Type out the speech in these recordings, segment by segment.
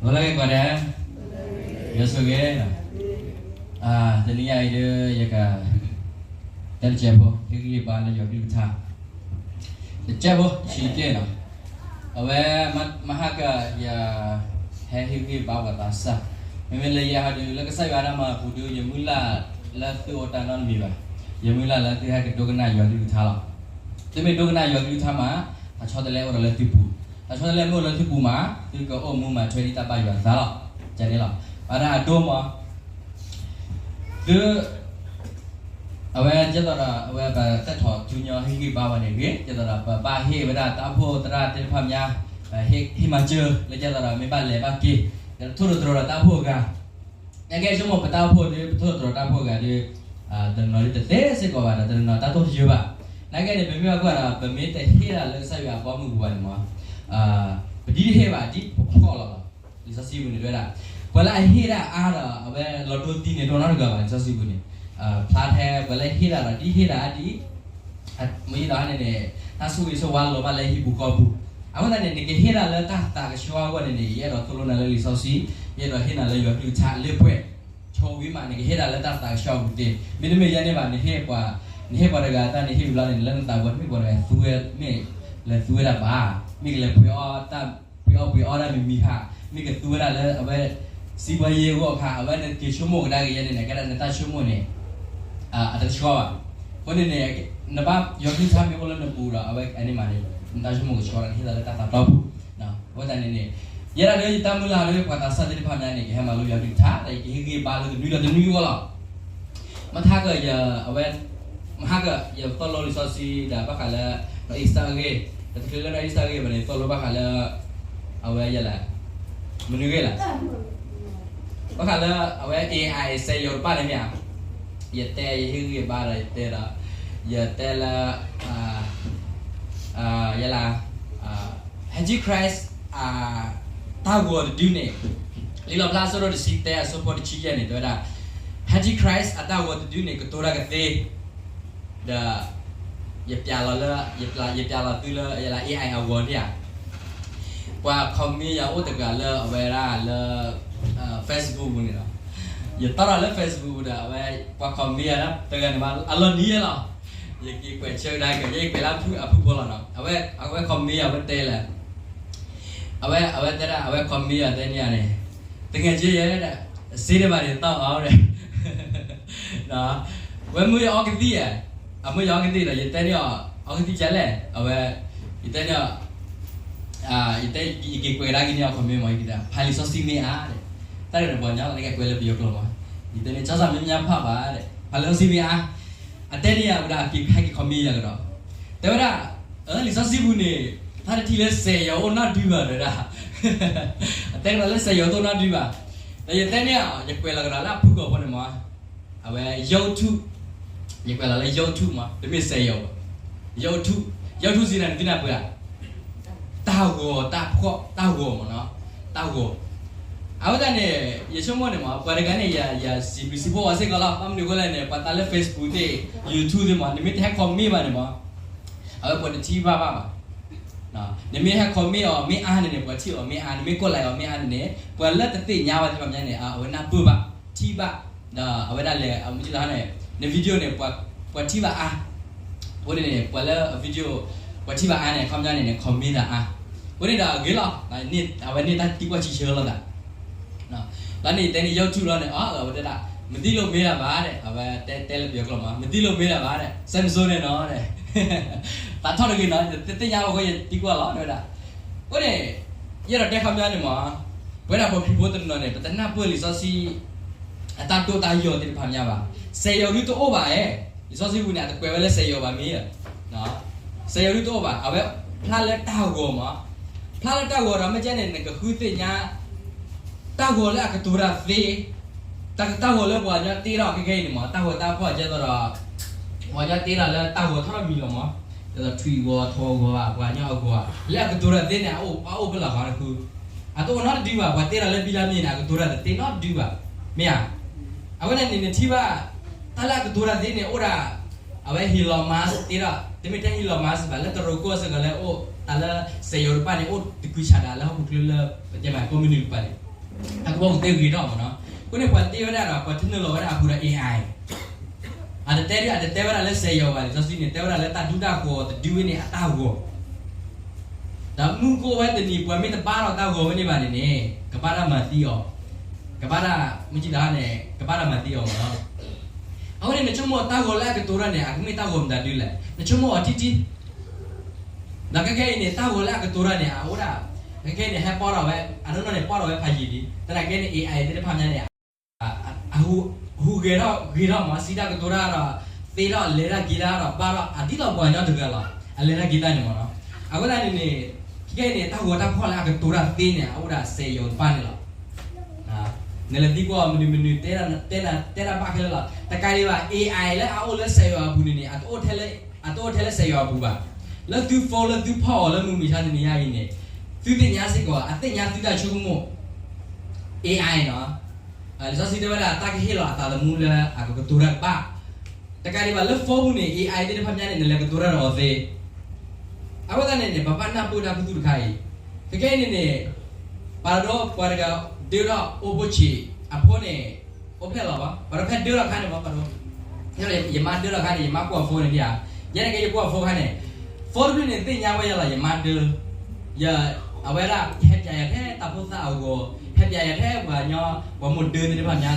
ဂီၤလၢအဂ့ၤကိးဂၤဒဲး, ယွၤဆိၣ်ဂ့ၤ, တနံၤညါအံၤဒီး ယက တဲတစဲးဖိ ဟ့ၣ်ဂံၢ်ဟ့ၣ်ဘါလၢယွၤကလုၢ်ကထါ တစဲးဖိ ဆံးက့ၢ်နီၤ, အဝဲ မဟါက ယ ဟဲဟ့ၣ်ဂံၢ်ဟ့ၣ်ဘါပှၤသးစၢ်, မ့မ့ၢ်လၢယဲဟီဒုး လၢကစၢ်ယွၤအတၢ်မၤအပူၤဒုး ယမုၢ်လၢ်လၢသုအိၣ်တၢ်နီတမံၤဘၣ်, ယမုၢ်လၢ်လၢသုဟဲကဒိကနၣ်ယွၤကလုၢ်ကထါလီၤ. သုမ့ၢ်ဒိကနၣ်ယွၤကလုၢ်ကထါမး တၢ်ဆီတလဲအိၣ်ဒီးလၢသုပူၤ, တၢ်ဆီတလဲမ့ၢ်အိၣ်လၢသုပူၤမး သုကအိၣ်မူမၤထွဲဒ်တၢ်ဘၣ်ယွၤသးလီၤ. ကန့ၣ်လီၤ. ဘၣ်တၢ်အဒိမး သု အဝဲဒ်သိးဒီး အဝဲပတၢ်ထီၣ်ထူညီဟ့ၣ်ဂံၢ်ဘါဝဲန့ၣ်ဂ့ၤ, ဒ်သိးဒီးပဘၣ်ဟ့ၣ်ဝဲဒၣ်တၢ်အိၣ်ဖှိၣ်သရၣ်သ့ၣ်တဖၣ်မး ဟ့ၣ်မၤစၢၤလၢဒ်သိးဒီးမ့ၢ်ဘၣ်လဲၤဘၣ်က့ၤ, ဒီးထိၣ်သတြီၤဒီးတၢ်အိၣ်ဖှိၣ်အဂၤ, နကဲဆိကမိၣ်ပတၢ်အိၣ်ဖှိၣ်ဒီး ပထိၣ်သတြီၤတၢ်အိၣ်ဖှိၣ်အဂၤဒီး တနီၤဒ်တသ့စ့ၢ်ကီးဘၣ်ဒီး တနီၤတၢ်တိၢ်တယၢဘၣ်. နကဲန့ၣ် ပမ့ၢ်ဘၣ်ကွၢ်ဒီး ပမ့ၢ်တဟ့ၣ်ဒၣ်လၢကစၢ်ယွၤအဘီအမုၢ်ပူၤဘၣ်န့ၣ်မး ပဒ်တဟ့ၣ်ဘၣ်ဒ်ပဖီၣ်လီၤလီၤ. လံာ်စီဆှံပူၤန့ၣ်တဲဝဲဒၣ် ပှၤလၢအဟ့ၣ်ဒၣ်အါဒီး အဝဲလီၤဒိသံန့ၣ် တအိၣ်နီတဂၤဘၣ်. လံာ်စီဆှံပူၤန့ၣ် ဖျါထဲပှၤလၢဟ့ၣ်ဒၣ်ဒီးဒ်ဟ့ၣ်ဒၣ်ဒ် မ့ၢ်ဒီးန့ၣ်န့ၣ် တၢ်ဆိၣ်ဂ့ၤဆိၣ်ဝါလီၤဘၣ်လၢဟံၣ်ပူၤဃီပူၤ. အဃိသတးန့ၣ် နကဟ့ၣ်ဒၣ်လၢတၢ်သးကဆှီအဂီၢ်န့ၣ်န့ၣ် ယအဲၣ်ဒိးသိၣ်လိနၤလၢလံာ်စီဆှံ, ယအဲၣ်ဒိးဟ့ၣ်နၤလၢယွၤကလုၢ်ကထါလၢပှဲၤ ဆိဝံၤမး နကဟ့ၣ်ဒၣ်လၢတၢ်သးကဆှီအပူၤသ့. မ့တမ့ၢ်ယဲန့ၣ်ဘၣ် နဟ့ၣ်ပှၤ, နဟ့ၣ်ပှၤတဂၤတၢ်န့ၣ် ဟ့ၣ်ဝံၤလီၤန့ၣ် လၢနသးပူၤမ့ၢ်ပှၤတဂၤသူဝဲ, မ့ၢ်လဲၤသူဝဲဒၣ်ဘၣ်, မ့ၢ်ကလဲၤပှ့ၤအီၣ်တၢ်, ပှ့ၤအီၣ်ပှ့ၤအီတၢ်မံၤမံၤဧါ, မ့ၢ်ကသူဝဲဒၣ်လၢအဝဲ စံးဘီယ့အဂီၢ်အခါ အဝဲနက့ၤဆိကမိၣ်ကဒါက့ၤယဲန့ၣ် နကဲဒၣ်နတၢ်ဆိကမိၣ်န့ၣ် အတကဆှီဘၣ်. အဃိန့ၣ်န့ၣ် နဘၣ်ယွၤကလုၢ်ကထါမ့ၢ်အိၣ်လၢနပူၤဒီး အဝဲအန့ၣ်မးန့ၣ် နတၢ်ဆိကမိၣ်ကဆှီဒီး နဟ့ၣ်လီၤလၢတၢ်သးတီပူၤ. အဃိသတးန့ၣ်န့ၣ် ယဲဒၣ်ဒီးယတၢ်မုၢ်လၢ်လၢပှၤသးစၢ်သ့ၣ်တဖၣ်မးန့ၣ် ကဟဲမၤလိယွၤကလုၢ်ကထါ ဒီးယကဟ့ၣ်ဂံၢ်ဘါလၢတနွံဒီးတနွံအဂီၢ်လီၤ. မဟါက အဝဲ, မဟါက ယသိၣ်လိလံာ်စီဆှံဒီးဘၣ်ဃးလၢ နီၢ်အံၣ်စတၢ်အဂ့ၢ်, ဒီးတချုးလၢနီၢ်အံၣ်စတၢ်အဂ့ၢ်ဘၣ်န့ၣ် သိၣ်လိဘၣ်ဃးလၢ အဝဲယဲလဲၣ်, မနုၤဂ့ၢ်လဲၣ်, ဘၣ်ဃးလၢ အဝဲ AI စက်ရုပ်တဖၣ်န့ၣ်မ့ၢ်ဧါ, ယတဲယဟ့ၣ်ဂံၢ်ဘါဒီးယတဲဒီး, ယတဲလၢ ယဲလဲၣ်, Antichrist တၢ်ဂီၤတဒုန့ၣ်, လံာ်လီၣ်ဖျါအဆၢဒိၣ်တဆံသၢအဆၢဖိတဆံယဲၢ်န့ၣ် တဲဝဲဒၣ် Antichrist အတၢ်ဂီၤတဒုန့ၣ် ကတိၤတၢ်ကသ့, ဒီး ယပျးလီၤလၢ, ယပျးလီၤသုလၢ ယဲလဲၣ် AI အဂီၤဒၣ်ဧါ. ပှၤ comment ယၤအိၣ်တဂၤလၢအဝဲဒၣ်လၢ Facebook ပူၤန့ၣ်လီၤ. ယတီၢ်ထီၣ်လၢ Facebook ဒီး အဝဲ ပှၤ comment ယၤတဂၤန့ၣ်မး အလီၤနံၤယဲလီၤ. ယက့ၤကွဲးဆၢကဒါက့ၤ ယက့ၤကွဲးလၢအဖုၣ်အဖုၣ်ဖိလီၤနီၤ. အဝဲ comment ယၤ အဝဲတဲလဲၣ်, အဝဲ အဝဲတဲဒၣ် အဝဲ comment ယၤတဲန့ၣ်ဧါန့ၣ်, တငဲးက့ယဲဒၣ်, စ့တဘၣ်န့ၣ် သီၣ်အီၤဒၣ် ဝဲမၢယအီကသံၣ်ဧါ, အမၢယအီကသံၣ်ဒီး ယတဲန့ၢ်အီၤ အီကသံၣ်ကလဲၣ်, အဝဲ ယတဲန့ၢ်အီၤ, ယတဲ ယက့ၤကွဲးကဒါက့ၤန့ၢ်အီၤ comment မး ယကတဲ ဖးလံာ်စီဆှံမ့ၢ်အါဒဲး, တၢ်ဂ့ၢ်န့ၣ်ပှၤကညီလီၤ နကဲကွဲးလၢပယီၤကျိာ်မး, ယတဲန့ၢ် ကၠီစၢ်မ့ၢ်မညါဖးဘၣ်ဒဲး ဖးလံာ်စီဆှံမ့ၢ်အါ, အတဲန့ၢ်ယၤဝဲဒၣ် က့ၤဟဲက့ၤ comment ယၤကဒီး, တဲဝဲဒၣ် လံာ်စီဆှံပူၤန့ၣ် တၢ်တထံၣ်လၢစက်ရုပ်အိၣ်နီတဒုဘၣ်တဲဝဲဒၣ်, အတဲကဒီးလၢစက်ရုပ်တအိၣ်နီတဒုဘၣ်, ဒီးယတဲန့ၢ်အီၤ ယကွဲးလီၤကဒီးလၢအဖုၣ်ကိာ်ဖိန့ၣ်မး အဝဲ YouTube, ယကွဲးလီၤလၢ YouTube မး တမ့ၢ်စက်ရုပ်ဘၣ်, YouTube, YouTube စံးနၤန့ၣ်သ့ၣ်နၢ်ပၢၢ်ဧါ, တၢ်ဂီၤတၢ်ဖှီၣ်တၢ်ဂီၤမးနီၤ, တၢ်ဂီၤ, အဝဲဒၣ်န့ၣ် ယဆိကမိၣ်န့ၣ်မး ပှၤတဂၤန့ၣ် ယစံးဘျုးစံးဖှိၣ်အီၤစ့ၢ်ကီးလီၤ, ဘၣ်မနုၤအဃိလဲၣ်န့ၣ် ပှၤသးလၢ Facebook သ့ၣ် YouTube သ့ၣ်မး နမ့ၢ်တဟဲ comment ဘၣ်န့ၣ်မး အဝဲပှၤတထံၣ်ဘၣ်ဘၣ်ဘၣ် နမ့ၢ်ဟဲ comment အီၤမ့ၢ်အါန့ၣ်န့ၣ် ပှၤထံၣ်အီၤမ့ၢ်အါ, နမ့ၢ်ကွၢ် like အီၤမ့ၢ်အါန့ၣ်န့ၣ် ပှၤလၢတသ့ၣ်ညါဘၣ်သ့ၣ်တဖၣ်မးန့ၣ် အဝဲနၢ်ပၢၢ်ဘၣ်, ထံၣ်ဘၣ်, ဒီးအဝဲဒၣ်လဲၤ အမ့ၢ်လၢန့ၣ် န video န့ၣ် ပှၤထံၣ်ဘၣ်အါ, အဃိန့ၣ်န့ၣ် ပှၤလၢအ video ပှၤထံၣ်ဘၣ်အါန့ၣ် အခီပညီန့ၣ်န့ၣ် comment ဒီးအါ, အဃိန့ၣ်ဒီးအဂ့ၤလီၤ, အဝဲန့ၢ်တၢ်သံကွၢ်ဆံဆၢလိာ်သး လီၤန့ၣ် ယတဲန့ၢ် YouTube လီၤန့ၣ် အီ အဝဲတဲဒၣ် မသိလို့မေးတာပါ ဒဲး, အဝဲတဲလၢပယီၤကျိာ်မး မသိလို့မေးတာပါ ဒဲး, စဲမစိန့ၣ်နီၤ ဒဲး, သးထီၣ်တဂ့ၤနီၤ တသ့ၣ်ညါဘၣ်အဃိ ယသံကွၢ်လီၤ တဲဝဲဒၣ်, အဃိန့ၣ် ယအဲၣ်ဒိးတဲခီပညီန့ၣ်မး ပဝဲဒၣ်ပှၤခရံာ်ဖိတနီၤန့ၣ် ပတနၢ်ပၢၢ်လံာ်စီဆှံ အတၢ်ဒိၣ်တၢ်ယိာ်သ့ၣ်တဖၣ်မးဘၣ်, စက်ရုပ်ဒုတအိၣ်ဘၣ်ဧါ, လံာ်စီဆှံပူၤန့ၣ် အတကွဲးဝဲလၢစက်ရုပ်ဘၣ်မ့ၢ်ဧါ စက်ရုပ်ဒုတအိၣ်ဘၣ်, အဝဲဖျါလၢတၢ်ဂီၤမး, ဖျါလၢတၢ်ဂီၤဒီး မ့ၢ်ကဲန့ၣ် နကဃုသ့ၣ်ညါ တၢ်ဂီၤလၢအကတိၤတၢ်သ့, တၢ်ဂီၤလၢပှၤကညီတ့ထီၣ်ခဲခဲအံၤန့ၣ်မး တၢ်ဂီၤတၢ်ဖီၣ်ကဲသိးဒီး ပှၤကညီတ့ထီၣ်လၢတၢ်ဂီၤထီၣ်တမံၤလီၤမး, ဒ်သိးထွံၣ်ဂီၤထီၣ်ဂီၤဘၣ် ပှၤကညီအဂီၤ လၢအကတိၤတၢ်သ့န့ၣ် အအိၣ်ဖဲလီၤဃီတခု, အတအိၣ်နီတဒုဘၣ်, ပှၤတ့ထီၣ်လၢဘံလါမ့ၢ်န့ၣ် အကတိၤတၢ်တသ့နီတဒုဘၣ်, မ့ၢ်ဧါ, အဝဲန့ၣ်န့ၣ် နထံၣ်ဘၣ် တၢ်လၢအကတိၤတၢ်သ့န့ၣ် အိၣ်ဒၣ် အဝဲ Elon Musk တ့ထီၣ် တမ့ၢ်ထဲ Elon Musk ဘၣ် လၢတရူးကီၢ်စ့ၢ်ကီးလၢအိၣ် တၢ်လၢစက်ရုပ်တဖၣ်န့ၣ် အိၣ်တကုဆးဒးလၢဟီၣ်ခိၣ်ချၢလၢ ပတဲမးကိးမုၢ်နုာ်တဖၣ်န့ၣ် အကဘီပူၤသ့ဂ့ၤထီၣ်မးနီၤ. အဃိန့ၣ် ပှၤသ့ဝဲဒၣ်ဒီး ပှၤတနုာ်လီၤဝဲဒၣ်အပူၤဒီး AI အတတဲဒ် အတတဲဝဲဒၣ်လၢစဲးယီၤဘၣ် လံာ်စီဆှံန့ၣ် တဲဝဲဒၣ်လၢတၢ်ဒူတၢ်ဃီၤတဒုဝဲန့ၣ်အတၢ်ဂီၤ, ဒီးမုၢ်ကအိၣ်ဝဲတနံၤ ပှၤမ့ၢ်တဘါထီၣ်တၢ်ဂီၤဝဲန့ၣ်ဘၣ်န့ၣ်န့ၣ် ကဘၣ်တၢ်မၤသံအီၤ, ကဘၣ်တၢ် မုၢ်ကံတၢ်န့ၣ် ကဘၣ်တၢ်မၤသံအီၤမးနီၤ. အဃိန့ၣ် နဆိကမိၣ်တၢ်ဂီၤလၢအကတိၤတၢ်န့ၣ် အကမ့ၢ်တၢ်ဂီၤမတၤဒုလဲၣ်, နဆိကမိၣ်အီၤထံထံ ဒီးခဲကနံၣ်အံၤန့ၣ် တၢ်ဂီၤလၢအကတိၤတၢ်န့ၣ် အအိၣ်ဒၣ်, ခဲကနံၣ်အံၤန့ၣ် ဟဲပီၢ်ထီၣ်ဝဲ အနီၢ်နီၢ်န့ၣ် ပီၢ်ထီၣ်ဝဲဖးယံာ်လံ, သနာ်က့န့ၣ် AI သ့ၣ်တဖၣ်ညါန့ၣ် ဟူးဂဲၤထီၣ်ဂ့ၤထီၣ်မး စံးတၢ်ကတိၤတၢ်ဒီး သ့ထီၣ်လဲၤတၢ်က့ၤတၢ်ဒီး ဘၣ်ထီၣ်အဒ်သိးပှၤကညီတဂၤလီၤ အလဲၤတၢ်က့ၤတၢ်န့ၣ်မးနီၤ. အဃိသတးန့ၣ်န့ၣ် ခဲကနံၣ်အံၤန့ၣ် တၢ်ဂီၤတၢ်ဖီၣ်လၢအကတိၤတၢ်သ့န့ၣ် အအိၣ်ဒၣ်စဲးယီၤတဖၣ်န့ၣ်လီၤ. နလဲၤသံကွၢ်မနုၤမနုၤ တဲ တဲတၢ်ဘၣ်ခဲလၢာ်လီၤ. တကးဒံးဘၣ် AI လၢအအိၣ်လၢစဲးယီၤအပူၤန့ၣ်န့ၣ် အတအိၣ်ထဲလၢစဲးယီၤအပူၤဘၣ်. လၢသု phone လၢသုဖီၣ်အီၤလၢမုၢ်မဆါတနံၤညါအံၤန့ၣ် သုသ့ၣ်ညါစ့ၢ်ကီး အသ့ၣ်ညါသုတၢ်ဆိကမိၣ် AI နီၤ. လံာ်စီဆှံတဲဝဲဒၣ် တၢ်ကဟ့ၣ်လီၤအသးသမူလၢအကကတိၤတၢ်တဘၣ်. တကးဒံးဘၣ်လၢ phone ပူၤန့ၣ် AI သ့ၣ်တဖၣ်ညါန့ၣ် နလဲၤကတိၤတၢ်ဒီးအီၤသ့. အဃိသတးန့ၣ်န့ၣ် ပဘၣ်နၢ်ပၢၢ်တၢ်ခူသူၣ်တခါအံၤ, ခဲကနံၣ်အံၤန့ၣ်န့ၣ် ပှၤဒီးပှၤတဂၤဒၢထီၣ်အိၣ်ဖှိၣ်ဆံး အဖိန့ၣ် အိၣ်ဖျဲၣ်လီၤဘၣ်, ပှၤဒီးဖဲဒၢထီၣ်ခါန့ၣ်ဘၣ် ပှၤဒီး ယမါဒၢထီၣ်ခါန့ၣ် ယမါကွၢ် phone န့ၣ်ဧါ, ယဲန့ၣ်က့ယကွၢ် phone ခါန့ၣ် phone တဘျုးန့ၣ်သ့ၣ်ညါဝဲယၤလီၤ ယမါဒၢ ယ အဝဲဒၣ် ဟဲပၠးယၤထဲတၢ်ဖိသၣ်အဂီၤ, ဟဲပၠးယၤထဲပှၤကညီ ပှၤမိၢ်ဒၢသ့ၣ်တဖၣ်ညါ,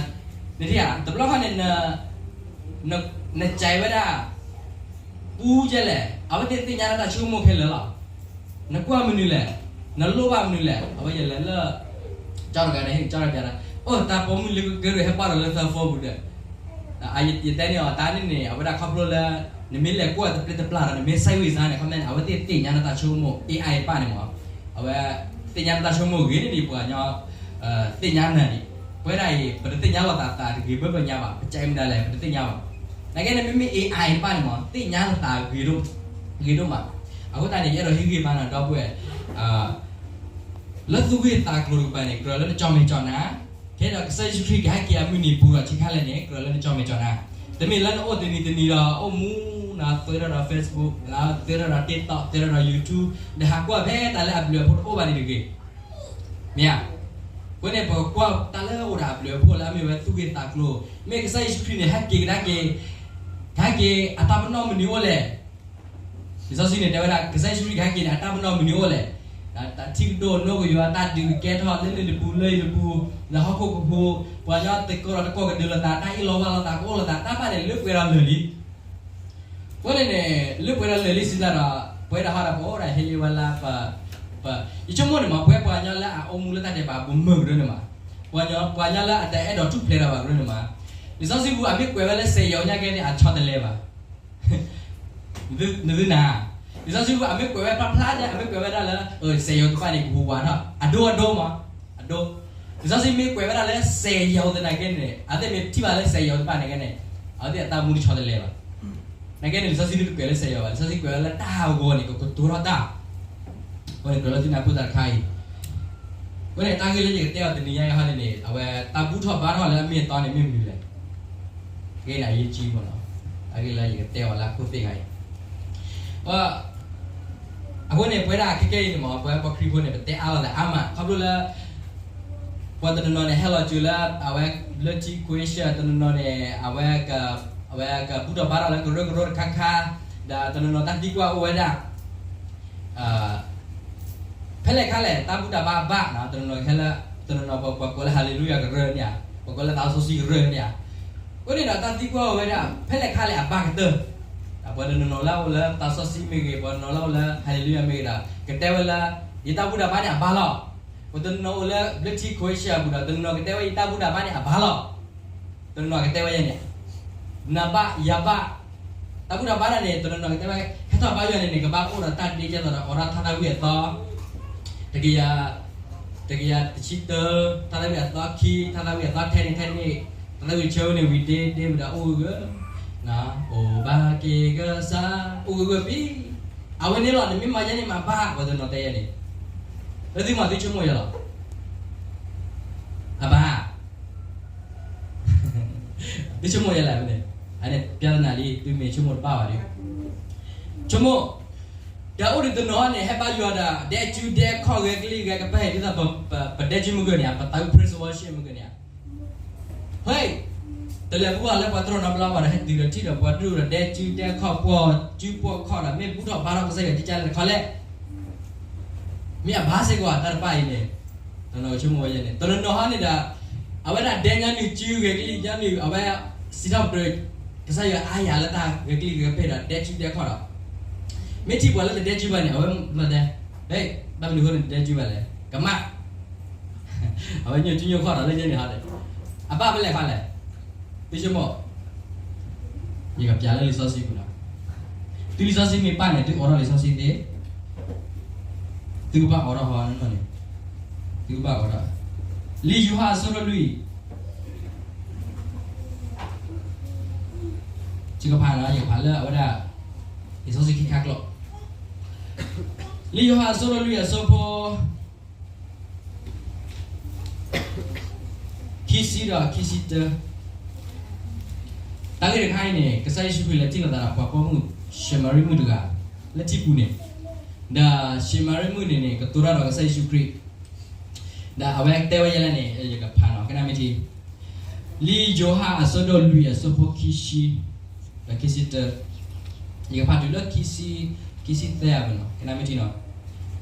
နထံၣ်ဧါ, တဘျီဃီန့ၣ် န နကးဝဲဒၣ် ပူကဲလဲၣ်, အဝဲသ့ၣ်သ့ၣ်ညါလၢတၢ်ဆိကမိၣ်ခဲလၢာ်လီၤ. နကွၢ်မနုၤလဲၣ်, နလိၣ်ဘၣ်မနုၤလဲၣ်, အဝဲယလဲၤလၢ ကၠီတဂၤန့ၣ် ကၠီတဂၤပျး, အိၣ်တၢ်ပိာ်မုၣ်လၢကကရၢၢ်ဟဲပၢ်ဒီးလၢသၢ phone ပူၤဒီး ယတဲန့ၢ်အီၤတၢ်န့ၣ်န့ၣ် အဝဲဒၣ်ခီဖျိလၢ နမ့ၢ်လဲၤကွၢ်တပျ့ၤတပျၢ်ဒီး နမ့ၢ် sideways န့ၣ် ခီမ့ၢ်န့ၣ် အဝဲသ့ၣ်သ့ၣ်ညါနတၢ်ဆိကမိၣ် AI တဖၣ်န့ၣ်မး, အဝဲ သ့ၣ်ညါနတၢ်ဆိကမိၣ်ဂ့ၤန့ၣ်ဒ်ပှၤကညီ သ့ၣ်ညါနၤဒံး, ပဝဲဒၣ်အံၤ ပတသ့ၣ်ညါလိာ်သးသးတဂ့ၤဘၢပညါဘၣ်, ပကဲမနုၤလဲၣ် ပတသ့ၣ်ညါဘၣ်. နာ်က့န့ၣ် မ့မ့ၢ် AI တဖၣ်န့ၣ်မး သ့ၣ်ညါလိာ်သးဂ့ၤဒိၣ်, ဂ့ၤဒိၣ်မး. အဃိသတးန့ၣ် ယအဲၣ်ဒိးဟ့ၣ်ဂံၢ်ဘါနၤဒီပုၢ်ဝဲၢ် လၢသူၣ်ဂ့ၢ်သးကျိၤတကပၤန့ၣ် ကြၢးလၢနကၠီမဲာ်ကၠီနါ, ခဲဒီးကစၢ်ယ့ၣ်ၡူးခရံာ်ကဟဲက့ၤအမုၢ်နံၤပူၤဒီးဆံးခါလဲၣ်န့ၣ် ကြၢးလၢနကၠီမဲာ်ကၠီနါ. တမ့ၢ်လၢနအိၣ်တနံၤတနံၤဒီး အိၣ်မူနၤ သၢထီၣ်ဒီး Facebook, သၢထီၣ်ဒီး TikTok, သၢထီၣ်ဒီး YouTube, ဒီးဟးကွၢ်ဖဲတၢ်လၢအဘျုးအဖှိၣ်တအိၣ်ဘၣ်န့ၣ်တဂ့ၤ, မ့ၢ်ဧါ. အဃိန့ၣ် ပကကွၢ်တၢ်လၢအိၣ်ဒီးအဘျုးအဖှိၣ်လၢအမ့ၢ်ဝဲသူၣ်ဂ့ၢ်သးကျိၤ, မ့ၢ်ကစၢ်ယ့ၣ်ၡူးခရံာ်န့ၣ် ဟဲက့ၤကဒါက့ၤ, ကဟဲက့ၤအတၢ်ပနီၣ်မနုၤအိၣ်လဲၣ်. လံာ်စီဆှံန့ၣ်တဲဝဲဒၣ် ကစၢ်ယ့ၣ်ၡူးခရံာ်ကဟဲက့ၤန့ၣ် အတၢ်ပနီၣ်မနုၤအိၣ်လဲၣ်. တၢ်ထံကတိၤနိကယွၤ တၢ်ဒုးကကဲထီၣ်လၢလံာ်တပူၤလၢလံာ်တပူၤ, လၢဟီၣ်ခိၣ်ကပူၤ, ပှၤကညီတကိးဒီးတကိးကဒုးလိာ်သး တၢ်အ့ၣ်လိာ်ဝါလိာ်သး ကအိၣ်လိာ်သး တၢ်ဘၣ်န့ၣ် လၢပှဲၤဒီးလၢာ်လံ. အဃိန့ၣ်န့ၣ် လၢပှဲၤဒီးလၢာ်လံစံးတၢ်ဒီး ပဝဲဒၣ်ဟီဒီးပအိၣ်ဒၣ်ဟ့လံဝဲလၢပ ပ ယဆိကမိၣ်န့ၣ်မး ပဝဲပှၤကညီလၢအအိၣ်မူလၢတၢ်ဒဲးဘးအပူၤမုာ်ကရၢန့ၣ်မး, ပှၤကညီလၢအတအဲၣ်ဒိးထူၣ်ဖျဲးတၢ်ဘၣ်ကရၢန့ၣ်မး, လံာ်စီဆှံပူၤအမ့ၢ်ကွဲးဝဲလၢစဲးယီၤညါကဲန့ၣ် အဆီတလဲဘၣ် နသုနၤ, လံာ်စီဆှံပူၤအမ့ၢ်ကွဲးဝဲဖျါဖျါန့ၣ် အမ့ၢ်ကွဲးဝဲဒၣ်လၢ စဲးယီၤတဖၣ်န့ၣ် ကဟူးဝးထီၣ် အဒိအဒိမး, အဒိ, လံာ်စီဆှံမ့ၢ်ကွဲးဝဲဒၣ်လၢစဲးယီၤသနာ်က့န့ၣ် အဝဲသ့ၣ်မ့ၢ်ထံၣ်ဘၣ်လၢစဲးယီၤတဖၣ်န့ၣ်ကဲန့ၣ် အဝဲသ့ၣ်အတၢ်မူတဆီတလဲဘၣ်. နာ်က့န့ၣ် လံာ်စီဆှံတကွဲးလၢစဲးယီၤဘၣ်, လံာ်စီဆှံကွဲးဝဲလၢတၢ်ဟးဂီၤန့ၣ် ကကတိၤထီၣ်တၢ် အဃိန့ၣ် ကြၢးလၢသုနၢ်ပၢၢ်တၢ်တခါအံၤ, အဃိန့ၣ် တၢ်ဂ့ၢ်လၢယကတဲအီၤတနံၤညါအံၤဟီန့ၣ်န့ၣ် အဝဲတၢ်ဘူၣ်ထီၣ်ဘါထီၣ်လၢအမ့ၢ်အတီန့ၣ် မ့ၢ်မနုၤလဲၣ်, ဂ့ၢ်န့ၣ်အရေးကြီးမးနီၤ, တၢ်ဂ့ၢ်လၢယကတဲအီၤလၢအခိၣ်သ့ၣ်တခါအံၤ, အဃိန့ၣ် ပဝဲဒၣ်ခဲကဲအံၤန့ၣ်မး ပဝဲပှၤခရံာ်ဖိန့ၣ် ပတဲအါလိာ်သးအါမး ခီဖျိလၢ ပှၤတနီၤနီၤန့ၣ် ဟဲလီၤစၢၤလၢ အဝဲ blood tea question တနီၤနီၤန့ၣ် အဝဲ အဝဲကဘူၣ်ထီၣ်ဘါထီၣ်လၢကရၢကရိတခါခါ, ဒီးတနီၤနီၤတၢ်သံကွၢ်အိၣ်ဝဲဒၣ် ဖဲလဲၣ်ခါလဲၣ် တၢ်ဘူၣ်တၢ်ဘါအဘၣ်နီၤ, တနီၤနီၤဟဲလၢ တနီၤနီၤပှၤကိးလၢ Hallelujah ကရၢန့ၣ်ဧါ, ပှၤကိးလၢသးစီဆှံကရၢန့ၣ်ဧါ, အဃိန့ၣ်ဒီးတၢ်သံကွၢ်အိၣ်ဝဲဒၣ် ဖဲလဲၣ်ခါလဲၣ်အဘၣ်ကတၢၢ်, ပှၤတနီၤနီၤလၢအအိၣ်လၢသးစီဆှံမ့ၢ်ဂ့ၤ, ပှၤတနီၤလၢအအိၣ်လၢ Hallelujah မ့ၢ်ဂ့ၤဒီး ကတဲဝဲလၢ ယတၢ်ဘူၣ်တၢ်ဘါန့ၣ်အဘၣ်လီၤ. ပှၤတနီၤနီၤအိၣ်လၢ blood tea question အပူၤဒီး တနီၤနီၤကတဲဝဲ ယတၢ်ဘူၣ်တၢ်ဘါန့ၣ်အဘၣ်လီၤ. တနီၤနီၤကတဲဝဲယဲန့ၣ် နဘၣ်ယဘၣ်, တၢ်ဘူၣ်တၢ်ဘါတၢ်န့ၣ် တနီၤနီၤကတဲဝဲ ဟဲထီၣ်ဘါယွၤန့ၣ်န့ၣ် ကဘၣ်အိၣ်ဒီးတၢ်ဒ့ကဲသိးဒီး အိးထီၣ်ထါသၣ်ဝံၣ်အသီ တကယၤ, တကယၤတဆံတၢ, ထါသၣ်ဝံၣ်အသီခံ, ထါသၣ်ဝံၣ်အသီထဲန့ၣ်ထဲန့ၣ်, ထါသၣ်ဝံၣ်ဆၢဝဲန့ၣ်ဝံၤဒ့ဒ့ဝံၤဒီးအိၣ်ဂၢၢ်ဂၢၢ်, အိၣ်ဘၣ်က့ၤကစၢ်, အိၣ်ဂၢၢ်ဂၢၢ်ပံ, အဝဲန့ၣ်လီၤ. နမ့ၢ်မၤယဲန့ၣ်မၤဘၣ် ပှၤတနီၤတဲယဲန့ၣ်, လၢသုမၤသုဆိကမိၣ်ယဲလီၤ. အဘၣ် သုဆိကမိၣ်ယဲလဲၣ်န့ၣ်, အန့ၣ် ပြဿနာလံ, သုမ့ၢ်ဆိကမိၣ်တဘၣ်ဘၣ်ဒီး ဆိကမိၣ်, ဒီးအိၣ်ဒံးတနီၤန့ၣ် ဟဲဘါယွၤဒီး ဒဲကၠူဒဲခီၣ်ဂဲၤကလံၣ်ဂဲၤကပၤ ဒ်သိးပဒဲကၠူမုၢ်ဂၢၢ်န့ၣ်ဧါ, ပသးဝံၣ် praise worship မုၢ်ဂၢၢ်န့ၣ်ဧါ, ဟဲ, တလဲၤပူၤဘၣ်လၢပှၤတြီၢ်နီတဘျီဘၣ်ဒီး ဟဲတုၤဒီးထံၣ်ဒီးပှၤတြီၢ်ဒီးဒဲကၠူဒဲခီၣ် ပိာ်ကၠူပိာ်ခီၣ်ဒီး မ့ၢ်ဘူၣ်ထီၣ်ဘါထီၣ်ကစၢ်ယွၤကကၢ်လဲၣ်တခီလဲၣ်, မ့ၢ်အဘၣ်စ့ၢ်ကီးတၢ်တဖၣ်အံၤန့ၣ်, တနီၤဆိကမိၣ်ဝဲယဲန့ၣ် တနီၤနီၤဟီန့ၣ်ဒီး အဝဲဒၣ်ဒဲညီနုၢ်ကၠူဂဲၤကလံၣ်ညီနုၢ် အဝဲစံးထီၣ်ပတြၢၤ ကစၢ်ယွၤအါယၤလၢတၢ်ဂဲၤကလံၣ်ဂဲၤကပၤဒီးဒဲကၠူဒဲခီၣ်ဒီး မ့ၢ်ထံၣ်ပှၤလၢတဒဲကၠူဘၣ်န့ၣ် အဝဲတဲ, ဘၣ်မနုၤအဃိန့ၣ်တဒဲကၠူဘၣ်လဲၣ်, ကမၣ်, အဝဲညိၣ်ကၠူညိၣ်ခီၣ်ဒီးလၢယဲန့ၣ်ဟီဒီး, အဘၣ်ဖဲလဲၣ်ဃီလဲၣ်, သုဆိကမိၣ်, ယကပျးလၢလံာ်စီဆှံပူၤလီၤ, သုလံာ်စီဆှံမ့ၢ်ပၢ်န့ၣ် သုအိးထီၣ်လံာ်စီဆှံသ့, သုကဘၣ်အိးထီၣ်ဃီန့ၣ်, သုကဘၣ်အိးထီၣ်, လံာ်ယိၤဟၣ်အဆၢဒိၣ်လွံၢ် ယကဖးလီၤ, ယကဖးလၢအဝဲဒၣ် လံာ်စီဆှံခံခါကျိာ်, လံာ်ယိၤဟၣ်အဆၢဒိၣ်လွံၢ်အဆၢဖိ ခံဆံဒီးခံဆံတၢ, တၢ်ဂ့ၢ်တခါအံၤန့ၣ် ကစၢ်ယ့ၣ်ၡူးခရံာ်လဲၤထံၣ်လိာ်သးဒီးပှၤပိာ်မုၣ် ၡမၤရံမုၣ်တဂၤ လၢထံပူၤန့ၣ်, ဒီးၡမၤရံမုၣ်န့ၣ်န့ၣ် ကတိၤတၢ်ဒီးကစၢ်ယ့ၣ်ၡူးခရံာ် ဒီးအဝဲတဲဝဲယဲလဲၣ်န့ၣ် ယကဖးနီၤ ကနၣ်မ့ၢ်ထံ, လံာ်ယိၤဟၣ်အဆၢဒိၣ်လွံၢ်အဆၢဖိခံဆံ ဒီးခံဆံတၢ, ယကဖးတုၤလၢ ခံဆံသၢအပူၤနီၤ ကနၣ်မ့ၢ်ထံနီၤ,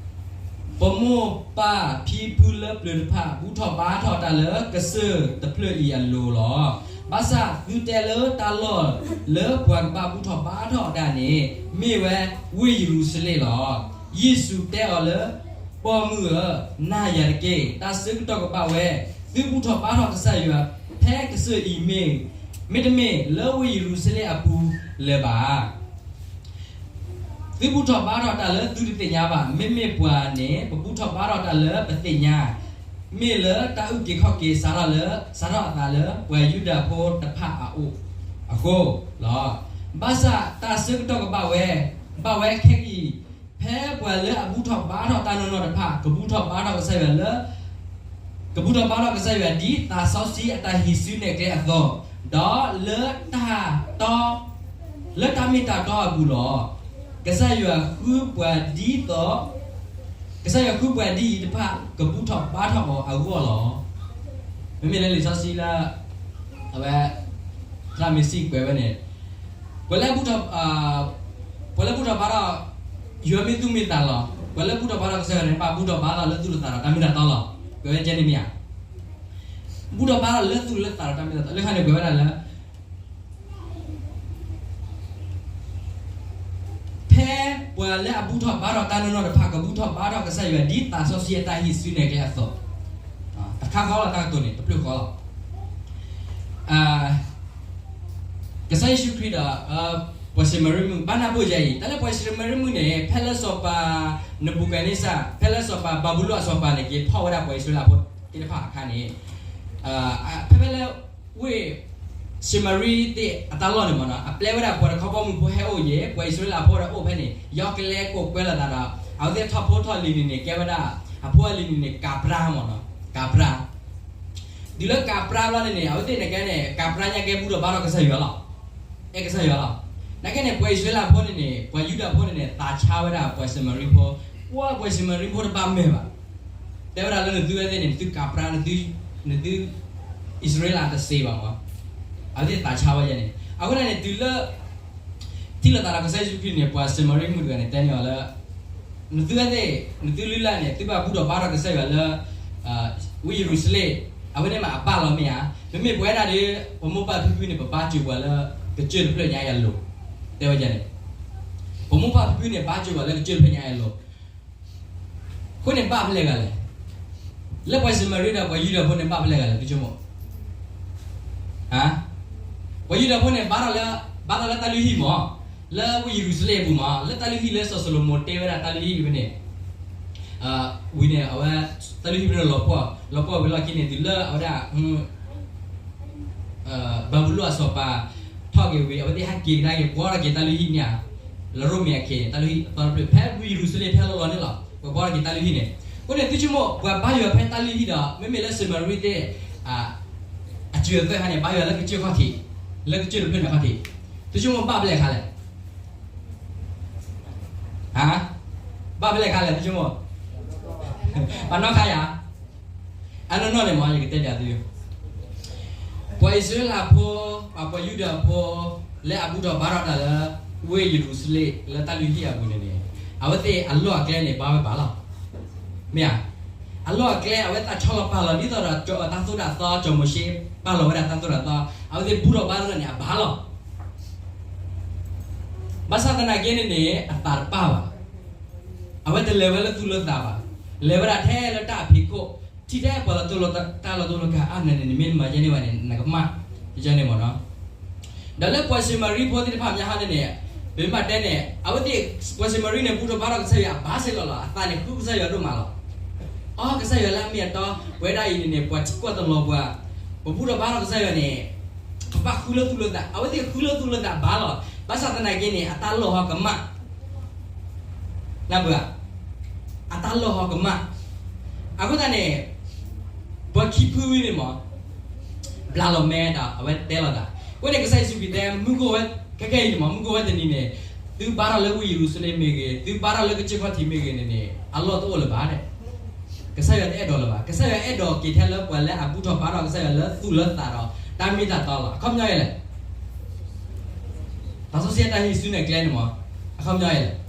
ပမိၢ်ပၢ်ဖံဖုလၢပျၢၤတဖၣ် ဘူၣ်ထီၣ်ဘါထီၣ်တၢ်လၢကစၢၢ်တဖျၢၣ်အံၤအလိၤလီၤ. ဘၣ်ဆၣ်သုတဲလၢတၢ်လီၢ်လၢပှၤကဘၣ်ဘူၣ်ထီၣ်ဘါထီၣ်တၢ်န့ၣ် မ့ၢ်ဝဲဝ့ၢ်ယရူၤၡလ့ၣ်လီၤ. ယ့ၣ်ၡူးတဲအီၤလၢ ပိာ်မုၣ်ဧၢ, နာ်ယၤတက့ၢ်. တၢ်ဆၢကတီၢ်ကဘၣ်ဝဲ, သုဘူၣ်ထီၣ်ဘါထီၣ်ကစၢ်ယွၤ ဖဲကစၢၢ်အံၤမ့ၢ်, မ့တမ့ၢ်လၢဝ့ၢ်ယရူၤၡလ့ၣ်အပူၤလၢၤဘၣ်. သုဘူၣ်ထီၣ်ဘါထီၣ်တၢ်လၢသုတသ့ၣ်ညါဘၣ်. မ့မ့ၢ်ပှၤန့ၣ် ပဘူၣ်ထီၣ်ဘါထီၣ်တၢ်လၢပသ့ၣ်ညါ, မ့ၢ်လၢတၢ်အုၣ်က့ၤခီၣ်က့ၤစးထီၣ်လၢ စးထီၣ်အသးလၢပှၤယူဒၤဖိတဖၣ်အအိၣ် အဃိလီၤ. ဘၣ်ဆၣ်တၢ်ဆၢကတီၢ်ကဘၣ်ဝဲ, ဘၣ်ဝဲခဲကနံၣ်အံၤ, ဖဲပှၤလၢအဘူၣ်ထီၣ်ဘါထီၣ်တၢ်နီၢ်နီၢ်တဖၣ် ကဘူၣ်ထီၣ်ဘါထီၣ်ကစၢ်ယွၤလၢ ကဘူၣ်ထီၣ်ဘါထီၣ်ကစၢ်ယွၤဒ်သးစီဆှံအတၢ်ဟံးစုနဲၣ်ကျဲအသိး, ဒီးလၢတၢ်တီ, လၢတၢ်မ့ၢ်တၢ်တီအပူၤလီၤ. ကစၢ်ယွၤဃုပှၤဒ်သိး, ကစၢ်ယွၤဃုပှၤဒ်အံၤတဖၣ် ကဘူၣ်ထီၣ်ဘါထီၣ်အီၤအဂီၢ်လီၤ. မ့မ့ၢ်လၢလံာ်စီဆှံလၢ အဝဲ သရၣ်မ့ၢ်စံးကွဲးဝဲန့ၣ်, ပှၤလၢဘူၣ်ထီၣ်, ပှၤလၢဘူၣ်ထီၣ်ဘါထီၣ် ယွၤမ့ၢ်သူၣ်မ့ၢ်သးလီၤ. ပှၤလၢဘူၣ်ထီၣ်ဘါထီၣ်ကစၢ်ယွၤန့ၣ် ဘၣ်ဘူၣ်ထီၣ်ဘါထီၣ်လၢသူၣ်လၢသးဒီးတၢ်မ့ၢ်တၢ်တီလီၤ. ကွဲးဝဲကဲန့ၣ်မ့ၢ်ဧါ. ဘူၣ်ထီၣ်ဘါထီၣ်လၢသူၣ်လၢသးဒီးတၢ်မ့ၢ်တၢ်တီ လၢခါန့ၣ်ကွဲးဝဲဒၣ်လၢ ဖဲပှၤလၢအဘူၣ်ထီၣ်ဘါထီၣ်တၢ်နီၢ်နီၢ်တဖၣ် ကဘူၣ်ထီၣ်ဘါထီၣ်ကစၢ်ယွၤဒ်သးစီဆှံအတၢ်ဟံးစုနဲၣ်ကျဲအသိး, တခါဃီလီၤ တၢ်ကတိၤန့ၣ် တဖျၢၣ်ဃီလီၤ. ကစၢ်ယ့ၣ်ၡူးခရံာ်ဒီး ပှၤၡမရံမုၣ် ဘၣ်နၢ်ဘိၣ်ယၤအံၤ တၢ်လၢပှၤၡမရံမုၣ်န့ၣ် ဖဲလၢစီၤပၤနဘူၤခၣ်နံစၢ် ဖဲလၢစီၤပၤဘၤဘူလိၣ်အစီၤပၤန့ၣ် က့ၤဖီၣ်ဝဲဒၣ်ပှၤအံၣ်စရ့လးဖိသ့ၣ်တဖၣ်အခါန့ၣ်, ဖဲဖဲလၢ ဝ့ၢ်ၡမရံသ့ၣ်အတၢ်လီၢ်န့ၣ်မ့ၢ်နီၤ အပျဲဝဲဒၣ်ပှၤတခီဘီမုၢ်ဖိဟဲအိၣ်ယဲၢ် ပှၤအံၣ်စရ့လးဖိဒီးအိၣ်ဖဲန့ၣ် ယီကလဲကိးကွဲလိာ်သးဒီး အဝဲသ့ၣ်ထီၣ်ဖိထီၣ်လံၤန့ၣ်န့ၣ် ကဲဝဲဒၣ် အဖိအလံၤန့ၣ်န့ၣ် ကၤပြါမ့ၢ်နီၤ ကၤပြါ တုၤလၢကၤပြါဘျီန့ၣ်န့ၣ် အဝဲသ့ၣ်န့ၣ်ကဲန့ၣ် ကၤပြါညါကဲဘူၣ်ထီၣ်ဘါထီၣ်ကစၢ်ယွၤလီၤ. အဲၣ်ကစၢ်ယွၤလီၤ. နာ်က့န့ၣ် ပှၤအံၣ်စရ့လးဖိန့ၣ်န့ၣ် ပှၤယူဒၤဖိန့ၣ်န့ၣ် သးဆါဝဲဒၣ်ပှၤၡမရံဖိ, ပှၤၡမရံဖိတဘၣ်မဲာ်ဘၣ်. တဲဝဲဒၣ်လၢနသုဝဲသ့ၣ်န့ၣ် နသုကၤပြါ နသု အံၣ်စရ့လးတစ့ဘၣ်မ့ၢ် အဝဲသ့ၣ်သးဆါဝဲယဲၢ်န့ၣ် အဃိန့ၣ်န့ၣ် တုၤလၢ ထံၣ်လိာ်သးဒီးကစၢ်ယ့ၣ်ၡူးခရံာ်န့ၣ် ပှၤၡမရံမုၣ်တဂၤန့ၣ် တဲန့ၢ်အီၤလၢ နသုဝဲသ့ၣ် နသုလုၢ်လၢ်န့ၣ် သုဘၣ်ဘူၣ်ထီၣ်ဘါထီၣ်ကစၢ်ယွၤလၢ ဝ့ၢ်ယရူၤၡလ့ၣ် အဝဲန့ၣ်မးအဘၣ်လီၤမ့ၢ်ဧါ. မ့မ့ၢ်ပဝဲဒၣ်ဒီး ပမိၢ်ပၢ်ဖံဖုန့ၣ် ပဘါစၢၤပှၤလၢ ကစၢၢ်တဖျၢၣ်ညါအံၤအလိၤ တဲဝဲန့ၣ် ပမိၢ်ပၢ်ဖံဖုန့ၣ် ဘါစၢၤပှၤလၢကစၢၢ်တဖျၢၣ်ညါအံၤအလိၤ အဃိန့ၣ်ဘၣ်ဖဲလဲၣ်ဂၤလဲၣ်. လၢပှၤၡမရံဒီးပှၤယူဒၤဖိန့ၣ်ဘၣ်ဖဲလဲၣ်ဂၤလဲၣ် သုဆိကမိၣ် ပှၤယူဒၤဖိန့ၣ် ဘါထီၣ်လၢ ဘါထီၣ်လၢတၢ်လုၢ်ဟံၣ်မ့ၢ် လၢဝ့ၢ်ယရူၤၡလ့ၣ်အပူၤမ့ၢ် လၢတၢ်လုၢ်ဟံၣ်လၢစီၤၡလိၤမိၤတ့ဝဲဒၣ်တၢ်လုၢ်ဟံၣ်ဝဲန့ၣ် ဝံၤန့ၣ် အဝဲ တၢ်လုၢ်ဟံၣ်ဖဲန့ၣ်လီၤပှီၢ် လီၤပှီၢ်ဝံၤလီၢ်ခံန့ၣ် တုၤလၢအဝဲဒၣ် ဘၤဘူလိၣ်အစီၤပၤ ထီၣ်က့ၤဝံၤ အဝဲသ့ၣ်ဟဲက့ၤကဒါက့ၤ ဘှီထီၣ်က့ၤတၢ်လုၢ်ဟံၣ်န့ၣ်ဧါ, လရိမ့ၤအခ့န့ၣ် တၢ်လုၢ်ဟံၣ်အသီတဖျၢၣ် ဖဲဝ့ၢ်ယရူၤၡလ့ၣ်ဖဲလီၤလီၤန့ၣ်လီၤ ပှၤဘှီထီၣ်က့ၤတၢ်လုၢ်ဟံၣ်န့ၣ်. အဃိန့ၣ် သုဆိကမိၣ် ပှၤဘါယွၤဖဲတၢ်လုၢ်ဟံၣ်ဒီး မ့မ့ၢ်လၢၡမရံသ့ၣ် အစၢၤအသွဲၣ်ခါန့ၣ် ဘါယွၤလၢကစၢၢ်ခီၣ်ထံး, လၢကစၢၢ်တဖျၢၣ်န့ၣ်ခီၣ်ထံး, သုဆိကမိၣ်ဘၣ်ဖဲလဲၣ်ခါလဲၣ်. ဟါ ဘၣ်ဖဲလဲၣ်ခါလဲၣ် သုဆိကမိၣ်, ပှၤနီၣ်ခါယၤ, အနီၢ်နီၢ်န့ၣ်မ့ၢ် ယကတဲပၠးသု, ပှၤအံၣ်စရ့လးဖိ, ပှၤယူဒၤဖိ, လၢအဘူၣ်ထီၣ်ဘါထီၣ်တၢ်လၢ ဝ့ၢ်ယရူၤၡလ့ၣ် လၢတၢ်လုၢ်ဟံၣ်အပူၤန့ၣ်န့ၣ်, အဝဲသ့ၣ်အလီၢ်အကျဲန့ၣ် ဘါဝဲဘၣ်လီၤ. မ့ၢ်ဧါ, အလီၢ်အကျဲ အဝဲသးဆီလီၤပာ်လီၤ ဒ်သိးဒီး တၢ်သိၣ်တၢ်သီ စီၤမိၤၡ့ ပာ်လီၤဝဲဒၣ်တၢ်သိၣ်တၢ်သီ, အဝဲသ့ၣ်ဘူၣ်ထီၣ်ဘါထီၣ်န့ၣ် အဘၣ်လီၤ. ဘၣ်ဆၣ်သနာ်က့န့ၣ်န့ၣ် အသးတပၢ်ဘၣ်. အဝဲတလဲၤဝဲလၢသူၣ်လၢသးဘၣ်, လဲၤဝဲဒၣ်ထဲလၢတၢ်အဖံးခိၣ်, ထံၣ်ထဲပှၤလီၤတိၢ်လီၤ တၢ်လီၤတိၢ်လီၤကၢ်အါန့ၣ်န့ၣ် နမ့ၢ်မၤယဲန့ၢ်ဘၣ်န့ၣ် နကမၣ်, ယဲန့ၣ်မ့ၢ်နီၤ. ဒီးလၢပှၤၡမရံဖိသ့ၣ်တဖၣ်မ့ၢ်ဟီန့ၣ်န့ၣ်, ပမ့ၢ်တဲန့ၣ် အဝဲသ့ၣ် ပှၤၡမရံန့ၣ် ဘူၣ်ထီၣ်ဘါထီၣ်ကစၢ်ယွၤအဘၣ်စ့ၢ်ကီးလီၤ. အသးန့ၣ်ဃုကစၢ်ယွၤဒိၣ်မးလီၤ. အီ ကစၢ်ယွၤလၢအမ့ၢ်အတီ ပဝဲဒၣ်အံၤန့ၣ်န့ၣ် ပှၤထံၣ်ကွၢ်တလီၤပှၤ, ပဘူၣ်ထီၣ်ဘါထီၣ်ကစၢ်ယွၤန့ၣ် ပဘၣ်ဃုလၢသူၣ်လၢသး, အဝဲသ့ၣ်ဃုလၢသူၣ်လၢသးဘၣ်လီၤ. ဘၣ်ဆၣ်သနာ်က့န့ၣ် အတၢ်လီၢ်ဟီကမၣ် နၢ်ပၢၢ်ဧါ, အတၢ်လီၢ်ဟီကမၣ်. အဃိသတးန့ၣ် ပှၤခံဖုန့ၣ်မ့ၢ် ဘျးလီၤမဲဒီး အဝဲတဲလီၤသး. အဃိန့ၣ် ကစၢ်ယ့ၣ်ၡူးခရံာ်တဲ မုၢ်ကအိၣ်ဝဲ ခဲခဲအံၤန့ၣ်မ့ၢ် မုၢ်ကအိၣ်ဝဲတနံၤန့ၣ်, သုဘါထီၣ်လၢဝ့ၢ်ယရူၤၡလ့ၣ်မ့ၢ်ဂ့ၤ, သုဘါထီၣ်လၢကစၢၢ်ခီၣ်ထံးမ့ၢ်ဂ့ၤန့ၣ်န့ၣ် အလီၢ်တအိၣ်လၢၤဘၣ်ဒဲး. ကစၢ်ယွၤတအဲၣ်ဒိးလၢၤဘၣ်. ကစၢ်ယွၤအဲၣ်ဒိးက့ၤထဲလၢပှၤလၢအဘူၣ်ထီၣ်ဘါထီၣ်ကစၢ်ယွၤလၢသူၣ်လၢသးဒီး တၢ်မ့ၢ်တၢ်တီလီၤ. အခီပညီယဲလဲၣ် သးစီဆှံအတၢ်ဟံးစုနဲၣ်ကျဲန့ၣ်မ့ၢ် အခီပညီယဲလဲၣ်.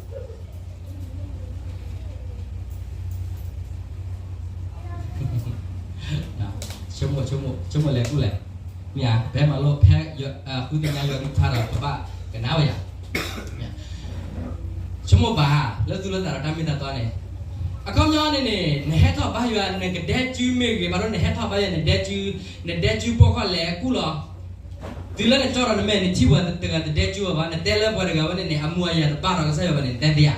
ဆိကမိၣ် ဆိကမိၣ် ဆိကမိၣ်လဲၤကူၣ်လဲၣ်. မ့ၢ်ဧါ, ဖဲမၤလိ ဖဲ ဃုသ့ၣ်ညါယွၤကလုၢ်ကထါဒီး ပဘၣ်ကနၣ်ဝဲယၤ. ဆိကမိၣ်ဘၣ် လၢသူၣ်လၢသးဒီးတၢ်မ့ၢ်တၢ်တီန့ၣ်, အခီပညီန့ၣ်န့ၣ် နဟဲထီၣ်ဘါယွၤ နကဒဲကၠူမ့ၢ်ဂ့ၤ, ဘၣ်ဒီးနဟဲထီၣ်ဘါယွၤ နဒဲကၠူ, နဒဲကၠူပိာ်ခွါလဲၤကူၣ်လီၤ. တုၤလၢနကၠီဒီးနမဲာ် နထံၣ်ပှၤတဂၤတဒဲကၠူအီၤဘၣ်, နတဲလၢပှၤတဂၤဝဲန့ၣ်န့ၣ် အမူအယၤတဘၣ်ဒီးကစၢ်ယွၤဘၣ်န့ၣ် နတဲသ့ဧါ.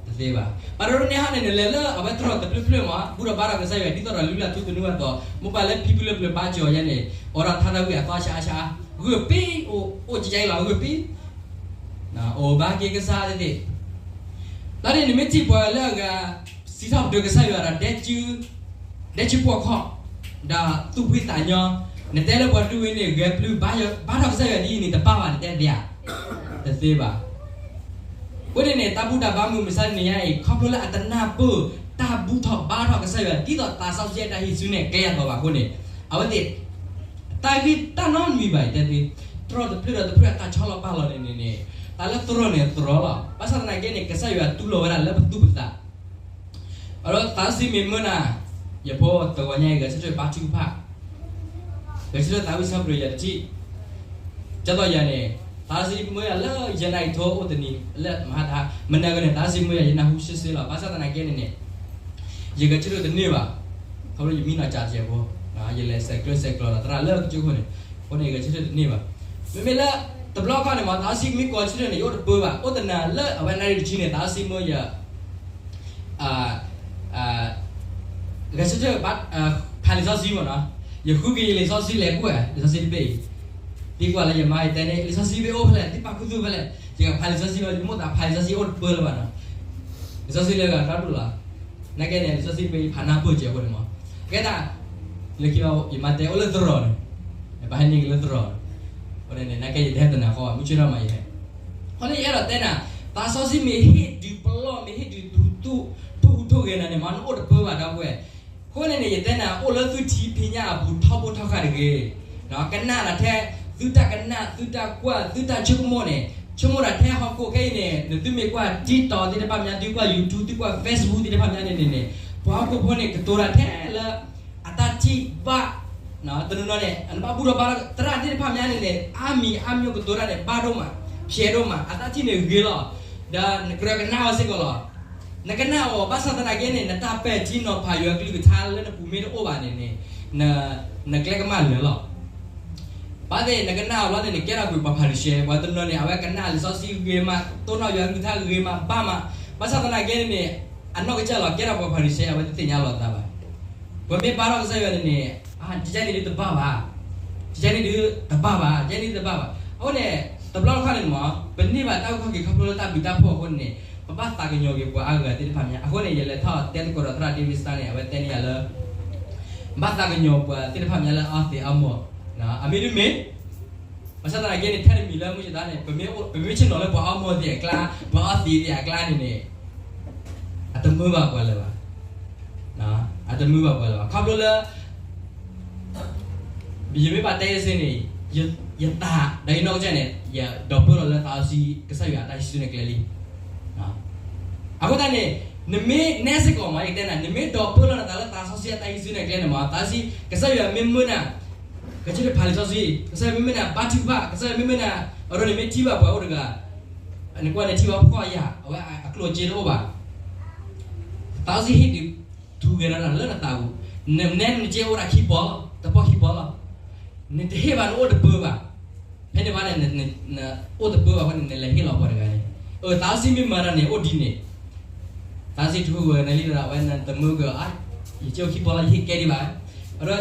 တသ့ဘၣ်. ဘၣ်ဒီးန့ၣ်ဟီန့ၣ် နလဲၤလၢအဝဲတြီၢ်တဖျၢၣ်ဖျၢၣ်မ့ၢ် ဘူၣ်ထီၣ်ဘါထီၣ်ကစၢ်ယွၤ ဒ်သိးဒီးလုၢ်လၢ်ထူသနူအသိး, မိၢ်ပၢ်လၢဖံဖုလၢပျၢၤဘါစၢၤအီၤယဲန့ၣ် အိးထီၣ်ထါတၢ်ဝံၣ်အသီဆါဆါ, ဂုၢ်ပ့ အိၣ်ကကဲလီၤ ဂုၢ်ပ့ အိၣ်ဘၣ်က့ၤကစၢ်သ့ၣ်သ့ၣ်. လီၤန့ၣ် နမ့ၢ်ထံၣ်ပှၤလၢအဂၤ စံးထီၣ်ပတြၢၤကစၢ်ယွၤဒီး ဒဲကၠူပိာ်ခွါ, ဒီးသူၣ်ဖှံသးညီ, နတဲလၢပှၤဒ်ဝဲန့ၣ် ဂဲၤပျုၢ်ဘါထီၣ်ကစၢ်ယွၤဒ်အံၤန့ၣ် တဘၣ်ဘၣ် နတဲသ့ဧါ. တသ့ဘၣ်. အဃိန့ၣ်န့ၣ် တၢ်ဘူၣ်တၢ်ဘါမုၢ်မဆါတနံၤညါအံၤ ခီဖျိလၢအတနၢ်ပၢၢ် တၢ်ဘူၣ်ထီၣ်ဘါထီၣ်ကစၢ်ယွၤ ဒ်သိးသးစီဆှံအတၢ်ဟံးစုနဲၣ်ကျဲအသိးဘၣ်အဃိန့ၣ်, အဝဲသ့ၣ် တၢ်ဂ့ၢ်တၢ်နီတမံၤဘၣ်အံၤ တဲသ့, တြီၢ်တဖျၢၣ်ဒီးတဖျၢၣ်အတၢ်ဆီလီၤပာ်လီၤန့ၣ်န့ၣ်န့ၣ်, တၢ်လၢသရိာ်န့ၣ်သရိာ်လီၤ. ဘၣ်ဆၣ်သနာ်က့န့ၣ် ကစၢ်ယွၤတူၢ်လိာ်ဝဲဒၣ်လၢပသူၣ်ပသး အဒီးသးစီဆှံမ့ၢ်မၢနၤ, ယဖိတဂီၤညါအံၤ ဂဲၤဆၢထၢၣ်ဘါထုကဖၣ်, ဂဲၤဆၢထၢၣ်သးဝံၣ်ဆီၣ်ပတြၢၤယၤတထံၣ်, ဒ်သိးယၤန့ၣ်, သးစီဆှံမၢယၤလၢယဲၢ်နၣ်ရံၣ်ထိအိၣ်တနံၤ လၢမဟါတဟါ, မနၤဂၤန့ၣ် သးစီဆှံမၢယၤ ယနၢ်ဟူရှဲရှဲလီၤ. ဘၣ်ဆၣ်သနာ်က့န့ၣ်န့ၣ် ယဂဲၤဆၢထၢၣ်တန့ၢ်ဘၣ်, ခီဖျိယမံနီၤကၠးတစဲးဖိ, ယလဲၤဆဲးကျၢဆဲးကျိးဒီးသရၣ်လၢကစၢၢ်ခိၣ်န့ၣ်, အဃိန့ၣ် ယဂဲၤဆၢထၢၣ်တန့ၢ်ဘၣ်. မ့မ့ၢ်လၢ တဘျီခီန့ၣ်မး သးစီဆှံမ့ၢ်ကိးဆၢထၢၣ်န့ၣ် ယအိၣ်တပၢဘၣ်, အိၣ်တနၤလၢအဝဲနၣ်ရံၣ်တဆံန့ၣ် သးစီဆှံမၢယၤ ဂဲၤဆၢထၢၣ်ဘါ ဖးလံာ်စီဆှံမ့ၢ်နီၤ, ယဃုက့ၤယလံာ်စီဆှံလဲၤကွၢ် လံာ်စီဆှံတဘ့ၣ်အံၤ, သံကွၢ်လၢယမါ ယတဲန့ၣ် လံာ်စီဆှံတဘ့ၣ်အိၣ်ဖဲလဲၣ်, သုပာ်ခူသူၣ်ဖဲလဲၣ်, ယကဖးလံာ်စီဆှံလီၤ, ယမိၣ်သးဖးလံာ်စီဆှံအိၣ်တပၢလၢၤဘၣ်နီၤ, လံာ်စီဆှံလၢဂၤတၢ်ဒိၣ်လီၤ, နာ်က့န့ၣ် လံာ်စီဆှံတဘ့ၣ်အံၤဖးနၢ်ပၢၢ်စဲးအဃိန့ၣ်မး, ကဲဒၣ် လၢခံလီၤ ယမါတဲအိၣ်လၢသရိာ်န့ၣ်, ဘၣ်ဟဲန့ၢ်က့ၤလၢသရိာ်န့ၣ်, အဃိန့ၣ် နာ်က့ယတဟဲသနၤဃီဘၣ် မုၢ်ဆ့ၣ်ထီၣ်မးယဟဲ အဃိန့ၣ် ယအဲၣ်ဒိးတဲနၤ, သးစီဆှံမ့ၢ်ဟ့ၣ်ဒုးပလီၢ် မ့ၢ်ဟ့ၣ်ဒုး ထိၣ်ဟူးထိၣ်ဂဲၤနၤန့ၣ် မ့ၢ်နအိၣ်တပၢဘၣ်ဒီပုၢ်ဝဲၢ်, အဃိန့ၣ်န့ၣ် ယတဲနၤ အိၣ်လၢသုထံဖံးညၣ်အပူၤထီဘိထီဃာ်တဂ့ၤ, ကနၣ်ဒၣ်ထဲ သုတၢ်ကနၣ် သုတၢ်ကွၢ် သုတၢ်ဆိကမိၣ်န့ၣ်, ဆိကမိၣ်ဒၣ်ထဲဟီၣ်ခိၣ်ခဲအံၤန့ၣ် နသုမ့ၢ်ကွၢ် TikTok သ့ၣ်တဖၣ်မး သုကွၢ် YouTube သုကွၢ် Facebook သ့ၣ်တဖၣ်မးန့ၣ်န့ၣ်န့ၣ်, ပှၤဟီၣ်ခိၣ်ဖိန့ၣ် ကတိၤတၢ်ထဲလၢ အတၢ်ထံၣ်ဘၣ် တနီၤနီၤန့ၣ် အနဘၣ်ဘူၣ်ထီၣ်ဘါထီၣ်သရၣ်သ့ၣ်တဖၣ်မးန့ၣ်န့ၣ် အါမံၤအါမျိၤကတိၤတၢ်န့ၣ် ဘၣ်ဒိၣ်မး ဖျဲးဒိၣ်မး အတၢ်ထံၣ်န့ၣ်ဂ့ၤလီၤ, ဒီးနကြၢးကနၣ်အီၤစ့ၢ်ကီးလီၤ. နကနၣ်အီၤ ဘၣ်ဆၣ်သနာ်က့န့ၣ် နတၢ်ပဲာ်ထံနီၤဖးယွၤကလုၢ်ကထါလၢနပူၤမ့ၢ်တအိၣ်ဘၣ်န့ၣ်န့ၣ် နကျဲကမၣ်လၢာ်လီၤ. ဘၣ်သ့ၣ် နကနၣ်အီၤလီၤန့ၣ် နကဲထီၣ်ကွံာ်ပှၤဖၤရံၤၡဲ, ပှၤတနီၤန့ၣ် အဝဲကနၣ်လံာ်စီဆှံဂ့ၤမး တိၢ်နီၣ်ယွၤကလုၢ်ကထါဂ့ၤမးဘၣ်မး, ဘၣ်ဆၣ်သနာ်က့န့ၣ် အနီၢ်ကစၢ်လီၤ ကဲထီၣ်ပှၤဖၤရံၤၡဲ အဝဲတသ့ၣ်ညါလီၤအသးဘၣ်. ပမ့ၢ်ဘါထီၣ်ကစၢ်ယွၤန့ၣ်န့ၣ် ကဲန့ၣ်ဒုးတဘၣ်ဘၣ်, ကဲန့ၣ်ဒုးတဘၣ်ဘၣ်, ကဲန့ၣ်ဒုးတဘၣ်ဘၣ်. အဃိန့ၣ် တဘျီတခီၣ်န့ၣ်မး ပန့ၢ်ဘၣ်တၢ်အုၣ်ခီၣ်က့ၤခီဖျိလၢတၢ်ဘျုးတၢ်ဖှိၣ်အဃိန့ၣ် ပဘၣ်သးကညီၤက့ၤပှၤအါဂၤသ့ၣ်တဖၣ်မး. အဃိန့ၣ် ယလဲၤထီၣ်တဲသကိးဒီးသရၣ် David Starr န့ၣ် အဝဲတဲန့ၢ်ယၤလၢ ဘၣ်သးကညီၤပှၤသ့ၣ်တဖၣ်မးလၢအအီသံးအီမိာ်, အမ့ၢ်တမ့ၢ် ဘၣ်ဆၣ်သနာ်က့န့ၣ် ထဲတမံၤလၢမုၢ်ယသးန့ၣ် ပမ့ၢ်ဆ့ၣ်နီၤလၢပှၤအီမိာ်သ့ၣ်အကျါ, ပှၤအီသံးသ့ၣ်အကျါန့ၣ်န့ၣ် အတမၢဘၣ်ပှၤလၢၤဘၣ်. အတမၢဘၣ်ပှၤလၢၤဘၣ်. ခီဖျိလၢ ယမ့ၢ်ဘၣ်တဲစ့ၢ်န့ၣ်, ယသးဒီးယနီၢ်ကစၢ်န့ၣ် ယဒိးပၢလီၤလၢသးစီဆှံကစၢ်ယွၤအတၢ်ဟံးစုနဲၣ်ကျဲလံ. အဃိသတးန့ၣ် နမ့ၢ်နဲစ့ၢ်ကီးမး ယကတဲနၤ, နမ့ၢ်ဒိးပၢလီၤနသးလၢသးစီဆှံအတၢ်ဟံးစုနဲၣ်ကျဲန့ၣ်မး, သးစီဆှံ ကစၢ်ယွၤမ့ၢ်မၢနၤ, ကစၢ်ယွၤဖးလံာ်စီဆှံ, ကစၢ်ယွၤမ့ၢ်မၢနၤ ဘါထုကဖၣ်, ကစၢ်ယွၤမ့ၢ်မၢနၤ, အဒိန့ၣ်မ့ၢ်ထံၣ်ဘၣ်ပှၤအိၣ်တဂၤ, နကွၢ်န့ၣ်ထံၣ်ဘၣ်ဖှီၣ်ယာ်, အဝဲအကျိၣ်စ့တအိၣ်ဘၣ်. သးစီဆှံဟ့ၣ်ဒုးထူဂဲၤဒီးနၤလၢနသးပူၤ, နနဲနကဲအိၣ်ဒၣ်ခံပီၢ်လီၤ, တပီၢ်ခံပီၢ်လီၤ. နတဟ့ၣ်ဘၣ် နအိၣ်တပၢဘၣ်. ဖဲန့ၣ်ဘၣ်န့ၣ် နအိၣ်တပၢဘၣ်အဃိန့ၣ် နလဲၤဟ့ၣ်လီၤပှၤတဂၤန့ၣ်, အၢ သးစီဆှံမ့ၢ်မၤတၢ်န့ၣ် အိၣ်ဒ်န့ၣ်, သးစီဆှံထူဂဲၤနၤလံဒီး အဝဲနတမၢက့ၤအီၤ, ယကဲအိၣ်ခံပီၢ်လီၤ ယဟ့ၣ်ကဲဒံးဘၣ်.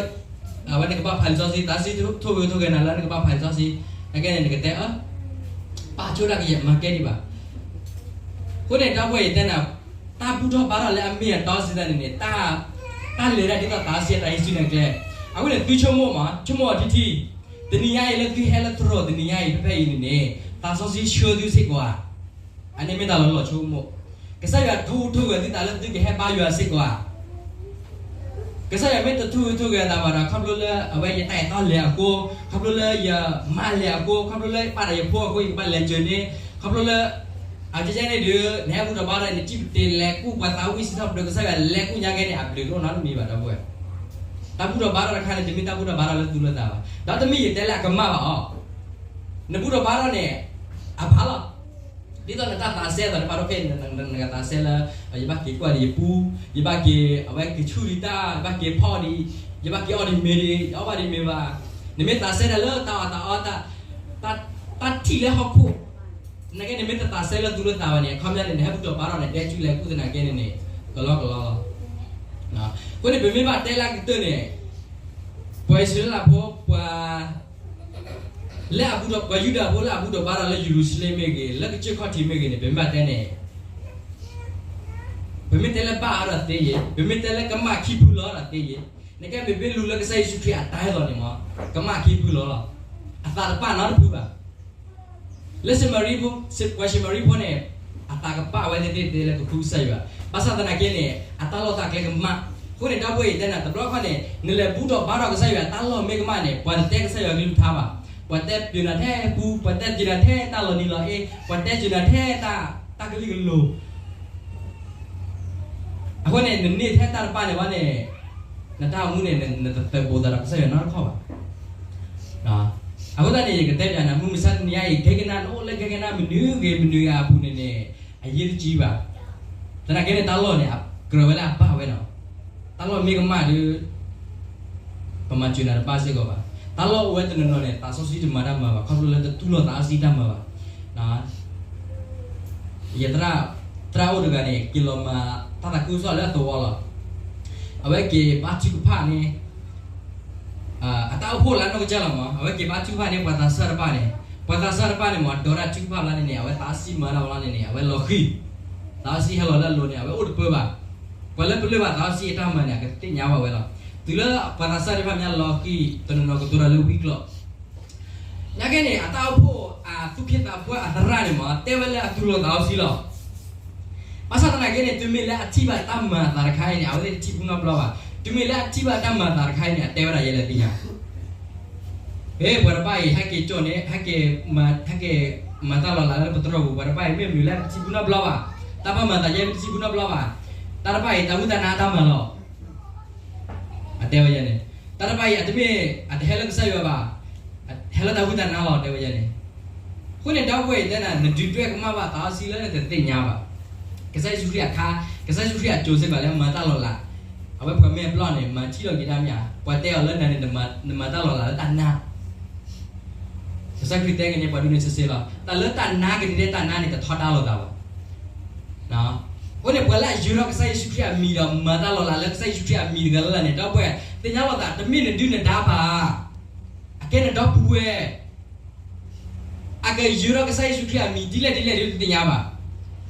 အဝဲနကဘၣ်ဖးလံာ်စီဆှံ, သးစီဆှံထူဂဲၤထူဂဲၤနၤလၢနကဘၣ်ဖးလံာ်စီဆှံ, နကဲန့ၣ် နကတဲအၢ ပာ်ဆိဒၣ်ကယဲၢ် မၤကဲဒံးဘၣ်. အဃိန့ၣ် ဒီပုၢ်ဝဲၢ်ယတဲနၤ, တၢ်ဘူၣ်ထီၣ်ဘါထီၣ်လၢအမ့ၢ်အတီစံးတၢ်န့ၣ်န့ၣ်, တၢ်လဲၤတၢ်ဒ်သိးသးစီဆှံအတၢ်ဟံးစုနဲၣ်ကျဲ. အဃိန့ၣ် သုဆိကမိၣ်မး, ဆိကမိၣ်အီၤထံထံ, တနံၤညါအံၤလၢသုဟဲလၢသရိာ် တနံၤညါအံၤဖဲဖဲအံၤန့ၣ်န့ၣ် သးစီဆှံဆှၢသုစ့ၢ်ကီးဧါ. အန့ၣ်မ့ၢ်တၢ်လီၤလီၤဆိကမိၣ်. ကစၢ်ယွၤထူဂဲၤထူဂဲၤသုသးလၢသုကဟဲဘါယွၤစ့ၢ်ကီးဧါ. ကစၢ်ယွၤမ့ၢ်တထူဂဲၤထူဂဲၤအသးဘၣ်ဒီး ခီဖျိလၢအဝဲယတၢ်အဲၣ်တီလဲၤအဃိ, ခီဖျိလၢယမါလဲၤအဃိ, ခီဖျိလၢပာ်ဒီးယဖိအဃိ ယကဘၣ်လဲၤစၢၤန့ၣ်, ခီဖျိလၢ အကဲကဲန့ၣ်ဒီး နဟဲဘူၣ်ထီၣ်ဘါထီၣ် နစံၣ်ပတ့လဲၤကူၣ်ပှၤသးဝံၣ်စံးထီၣ်ပတြၢၤကစၢ်ယွၤလဲၤကူၣ်ညါကဲန့ၣ် အဘျုးတအိၣ်နီတမံၤဘၣ် ဒီပုၢ်ဝဲၢ်. တၢ်ဘူၣ်ထီၣ်ဘါထီၣ်တခါန့ၣ် တမ့ၢ်တၢ်ဘူၣ်ထီၣ်ဘါထီၣ်လၢသူၣ်လၢသးဘၣ်. ဒီးတမ့ၢ်ယတဲလၢအကမၣ်ဘၣ်အီၤ. နဘူၣ်ထီၣ်ဘါထီၣ်န့ၣ် အဘၣ်လီၤ. ဒ်သိးနတၢ်သးစဲအသိးန့ၣ် ဖးဒိၣ်ဖဲ နကသးစဲလၢ ယဘၣ်က့ၤကွၢ်ဒံးယပူၤ, ယဘၣ်က့ၤ အဝဲက့ၤဆူၣ်ဒံးတၢ်, ယဘၣ်က့ၤဖီအီၣ်ဒံး, ယဘၣ်က့ၤအီၣ်ဒံးမ့ၤဒံး, ယအီၣ်ဘၣ်ဒံးမ့ၤဘၣ်. နမ့ၢ်သးစဲဒၣ်လၢတၢ်အီၣ်တၢ်အီ, တၢ်ထံၣ်လၢဟီၣ်ခိၣ်, သနာ်က့ နမ့ၢ်တသးစဲလၢသူၣ်လၢသးဘၣ်န့ၣ် အခီပညီန့ၣ် နဟဲဘူၣ်ထီၣ်ဘါထီၣ်န့ၣ် ဒဲကၠူလဲၤကူၣ်သနာ်က့န့ၣ်န့ၣ် ကလီကလီလီၤ. အဃိန့ၣ် ပမ့ၢ်ဘၣ်တဲလၢအကတၢၢ်န့ၣ် ပှၤအံၣ်စရ့လးဖိ ပှၤ လၢအဘူၣ်ထီၣ် ပှၤယူဒၤဖိလၢအဘူၣ်ထီၣ်ဘါထီၣ်လၢယရူၤၡလ့ၣ်မ့ၢ်ဂ့ၤ, လၢကစၢၢ်ခီၣ်ထံးမ့ၢ်ဂ့ၤန့ၣ် ပမ့ၢ်ဘၣ်တဲန့ၣ် ပမ့ၢ်တဲလၢဘၣ်အါဒီးသ့ယဲ, ပမ့ၢ်တဲလၢကမၣ်ခံဖုလီၤဒီးသ့ယဲ, နကဲမ့ၢ်ပလူၤလၢကစၢ်ယ့ၣ်ၡူးခရံာ်အတၢ်အဲၣ်လီၤန့ၣ်မး, ကမၣ်ခံဖုလီၤလီၤ. အသးတပာ်နီတဖုဘၣ်. လၢၡမရံဖိ, ပှၤၡမရံဖိန့ၣ် အသးကပာ်ဝဲသ့ၣ်သ့ၣ်လၢကဃုကစၢ်ယွၤ, ဘၣ်ဆၣ်သနာ်က့န့ၣ် အတၢ်လီၢ်တၢ်ကျဲကမၣ်. အဃိန့ၣ် ဒီပုၢ်ဝဲၢ်ယတဲနၤ တဘျီခီန့ၣ် နလဲၤဘူၣ်ထီၣ်ဘါထီၣ်ကစၢ်ယွၤ တၢ်လီၢ်မ့ၢ်ကမၣ်န့ၣ် ပှၤတတဲကစၢ်ယွၤကလုၢ်ကထါဘၣ်. ပှၤတဲပျုၤနၤထဲပူၤ, ပှၤတဲပျုၤနၤထဲတၢ်လီၤနံၤလီၤအ့, ပှၤတဲပျုၤနၤထဲတၢ်ကလုာ်ကလိၤ အဃိန့ၣ် နန့ၢ်ထဲတၢ်တပာ်န့ၣ်ဝဲန့ၣ် နတၢ်အိၣ်မူန့ၣ် နတသုးဘူးသးဒီးကစၢ်ယွၤနီတခီၣ်ဘၣ်. အဃိသတးန့ၣ် ယကတဲပျးနၤ မုၢ်မဆါတနံၤညါအံၤ ခဲကနၣ် နအိၣ်လၢခဲကနၣ်မနုၤဂ့ၤမနုၤဂ့ၤအပူၤန့ၣ်န့ၣ် အရေးတကြီးဘၣ်. သနာ်က့န့ၣ် တၢ်လီၢ်န့ၣ် ကြၢးဝဲလၢအဘၣ်ဝဲနီၤ. တၢ်လီၢ်မ့ၢ်ကမၣ်ဒီး ပမၤစၢၤနၤတဘၣ်စ့ၢ်ကီးဘၣ်. တၢ်လီၢ်အိၣ်ဝဲတနီၤနီၤန့ၣ် သးစီဆှံတမၤတၢ်မၤဘၣ် ခီဖျိလၢတတူၢ်လိာ်သးစီဆှံတၢ်မၤဘၣ်. ယသရၣ်, သရၣ်အိၣ်တဂၤန့ၣ် က့ၤလီၤမၤတၢ်သးခုကစီၣ်လၢအသဝီလီၤ. အဝဲက့ၤဘါထုကဖၣ်န့ၣ် အတၢ်အိၣ်ဖှိၣ်လၢအနီၢ်ကစၢ်လီၤမး, အဝဲက့ၤဘါထုကဖၣ်န့ၣ် ပှၤသးစၢ်တဖၣ်န့ၣ်, ပှၤသးစၢ်တဖၣ်န့ၣ်မး ဒိးတၢ်ထုကဖၣ်လီၤန့ၣ်န့ၣ် အဝဲသးစီဆှံမၤတၢ်ဝဲလီၤန့ၣ်န့ၣ် အဝဲလီၤဃံၤ, သးစီဆှံဟဲလီၤလၢအလိၤန့ၣ် အဝဲအိၣ်တပၢဘၣ်. ပှၤလၢပလၢၢ်ဘၣ်သးစီဆှံအတၢ်မၤန့ၣ် အကသ့ၣ်ညါဘၣ်ဝဲလီၤ. တုၤလၢပှၤသးစၢ်တဖၣ်မးလီၤဃံၤ တနီၤနီၤကတိၤတၢ်လၢဝံကျိာ် သနာ်က့န့ၣ် အတၢ်အိၣ်ဖှိၣ်အသူၣ်က့သးပှၢ်အသရၣ်န့ၣ်မး တဲဝဲလၢအတူၢ်လိာ်သးစီဆှံလီၤ. ဘၣ်ဆၣ်သနာ်က့န့ၣ် တုၤမ့ၢ်လၢအထံၣ်ဘၣ်တၢ်မၤအသးတခါအံၤန့ၣ် အဝဲသ့ၣ်တထံၣ်ပူၤနီတဘျီဘၣ်. တုၤမ့ၢ်လၢအထံၣ်ဘၣ်တၢ်မၤအသးတခါအံၤန့ၣ် အတဲဝဲဒၣ်ယဲလၢသ့ၣ်ညါ ဖဲပှၤတဖၣ်အံၤ ဟဲက့ၤကၠိန့ၣ် ဟဲက့ၤမၤတၢ်လီၤလးလၢပတြီၢ်ပူၤ ပှၤတဖၣ်အံၤ မ့ၢ်မနုၤလၢပတထံၣ်ပူၤနီတဘျီဘၣ်. တၢ်ဘၣ်မၤသးယဲပတထံၣ်ပူၤနီတဘျီဘၣ်. တၢ်တဖၣ်အံၤ တၢ်ဝံတၢ်နါတၢ်မၤလီၤ အတဲဝဲယဲန့ၣ်, တၢ်တဖၣ်အံၤ အတမ့ၢ် အတဟဲလၢကစၢ်ယွၤဘၣ်, ဟဲလၢတၢ်ဝံတၢ်နါလီၤ တဲဝဲယဲန့ၣ်. အဃိန့ၣ် ဒီပုၢ်ဝဲၢ်အံၤတဲနၤ နဒုးဒွဲၣ်ကမၣ်ဘၣ်သးစီဆှံလၢနတသ့ၣ်ညါဘၣ်. ကစၢ်ယ့ၣ်ၡူးခရံာ်အခါ, ကစၢ်ယ့ၣ်ၡူးခရံာ်အစိၤစ့ၢ်ကီးလၢမၤတၢ်လီၤလး, အဝဲပှၤမ့ၢ်အပျီၢ်န့ၣ် မၤထံၣ်လီၤက့ၤတၢ်မ့ၢ်ဧါ, ပှၤတဲအီၤလၢနၤန့ၣ် နမၤတၢ်လီၤလးလၢတၢ်နါ ကစၢ်ခရံာ်တဲက့ၤန့ၣ် ပှၤဒ်န့ၣ်စ့စ့လီၤ. တၢ်လၢတၢ်နါက့ၤတၢ်နါန့ၣ် တထီဒါလိာ်သးဘၣ်. အဃိန့ၣ် ပှၤလၢအယၢၤထီၣ်ကစၢ်ယ့ၣ်ၡူးခရံာ်အမံၤဒီးမၤတၢ်လီၤလးလၢကစၢ်ယ့ၣ်ၡူးခရံာ်အမံၤတဂၤလၢ်လၢ်န့ၣ် ဒီပုၢ်ဝဲၢ် သ့ၣ်ညါလိာ်သး တမ့ၢ်နဒုၣ်နဒါဘၣ်. အကဲနဒီပုၢ်ဝဲၢ် အကယၢၤထီၣ်ကစၢ်ယ့ၣ်ၡူးခရံာ်အမံၤဒ်လဲၣ်ဒ်လဲၣ်ဒုးတသ့ၣ်ညါဘၣ်.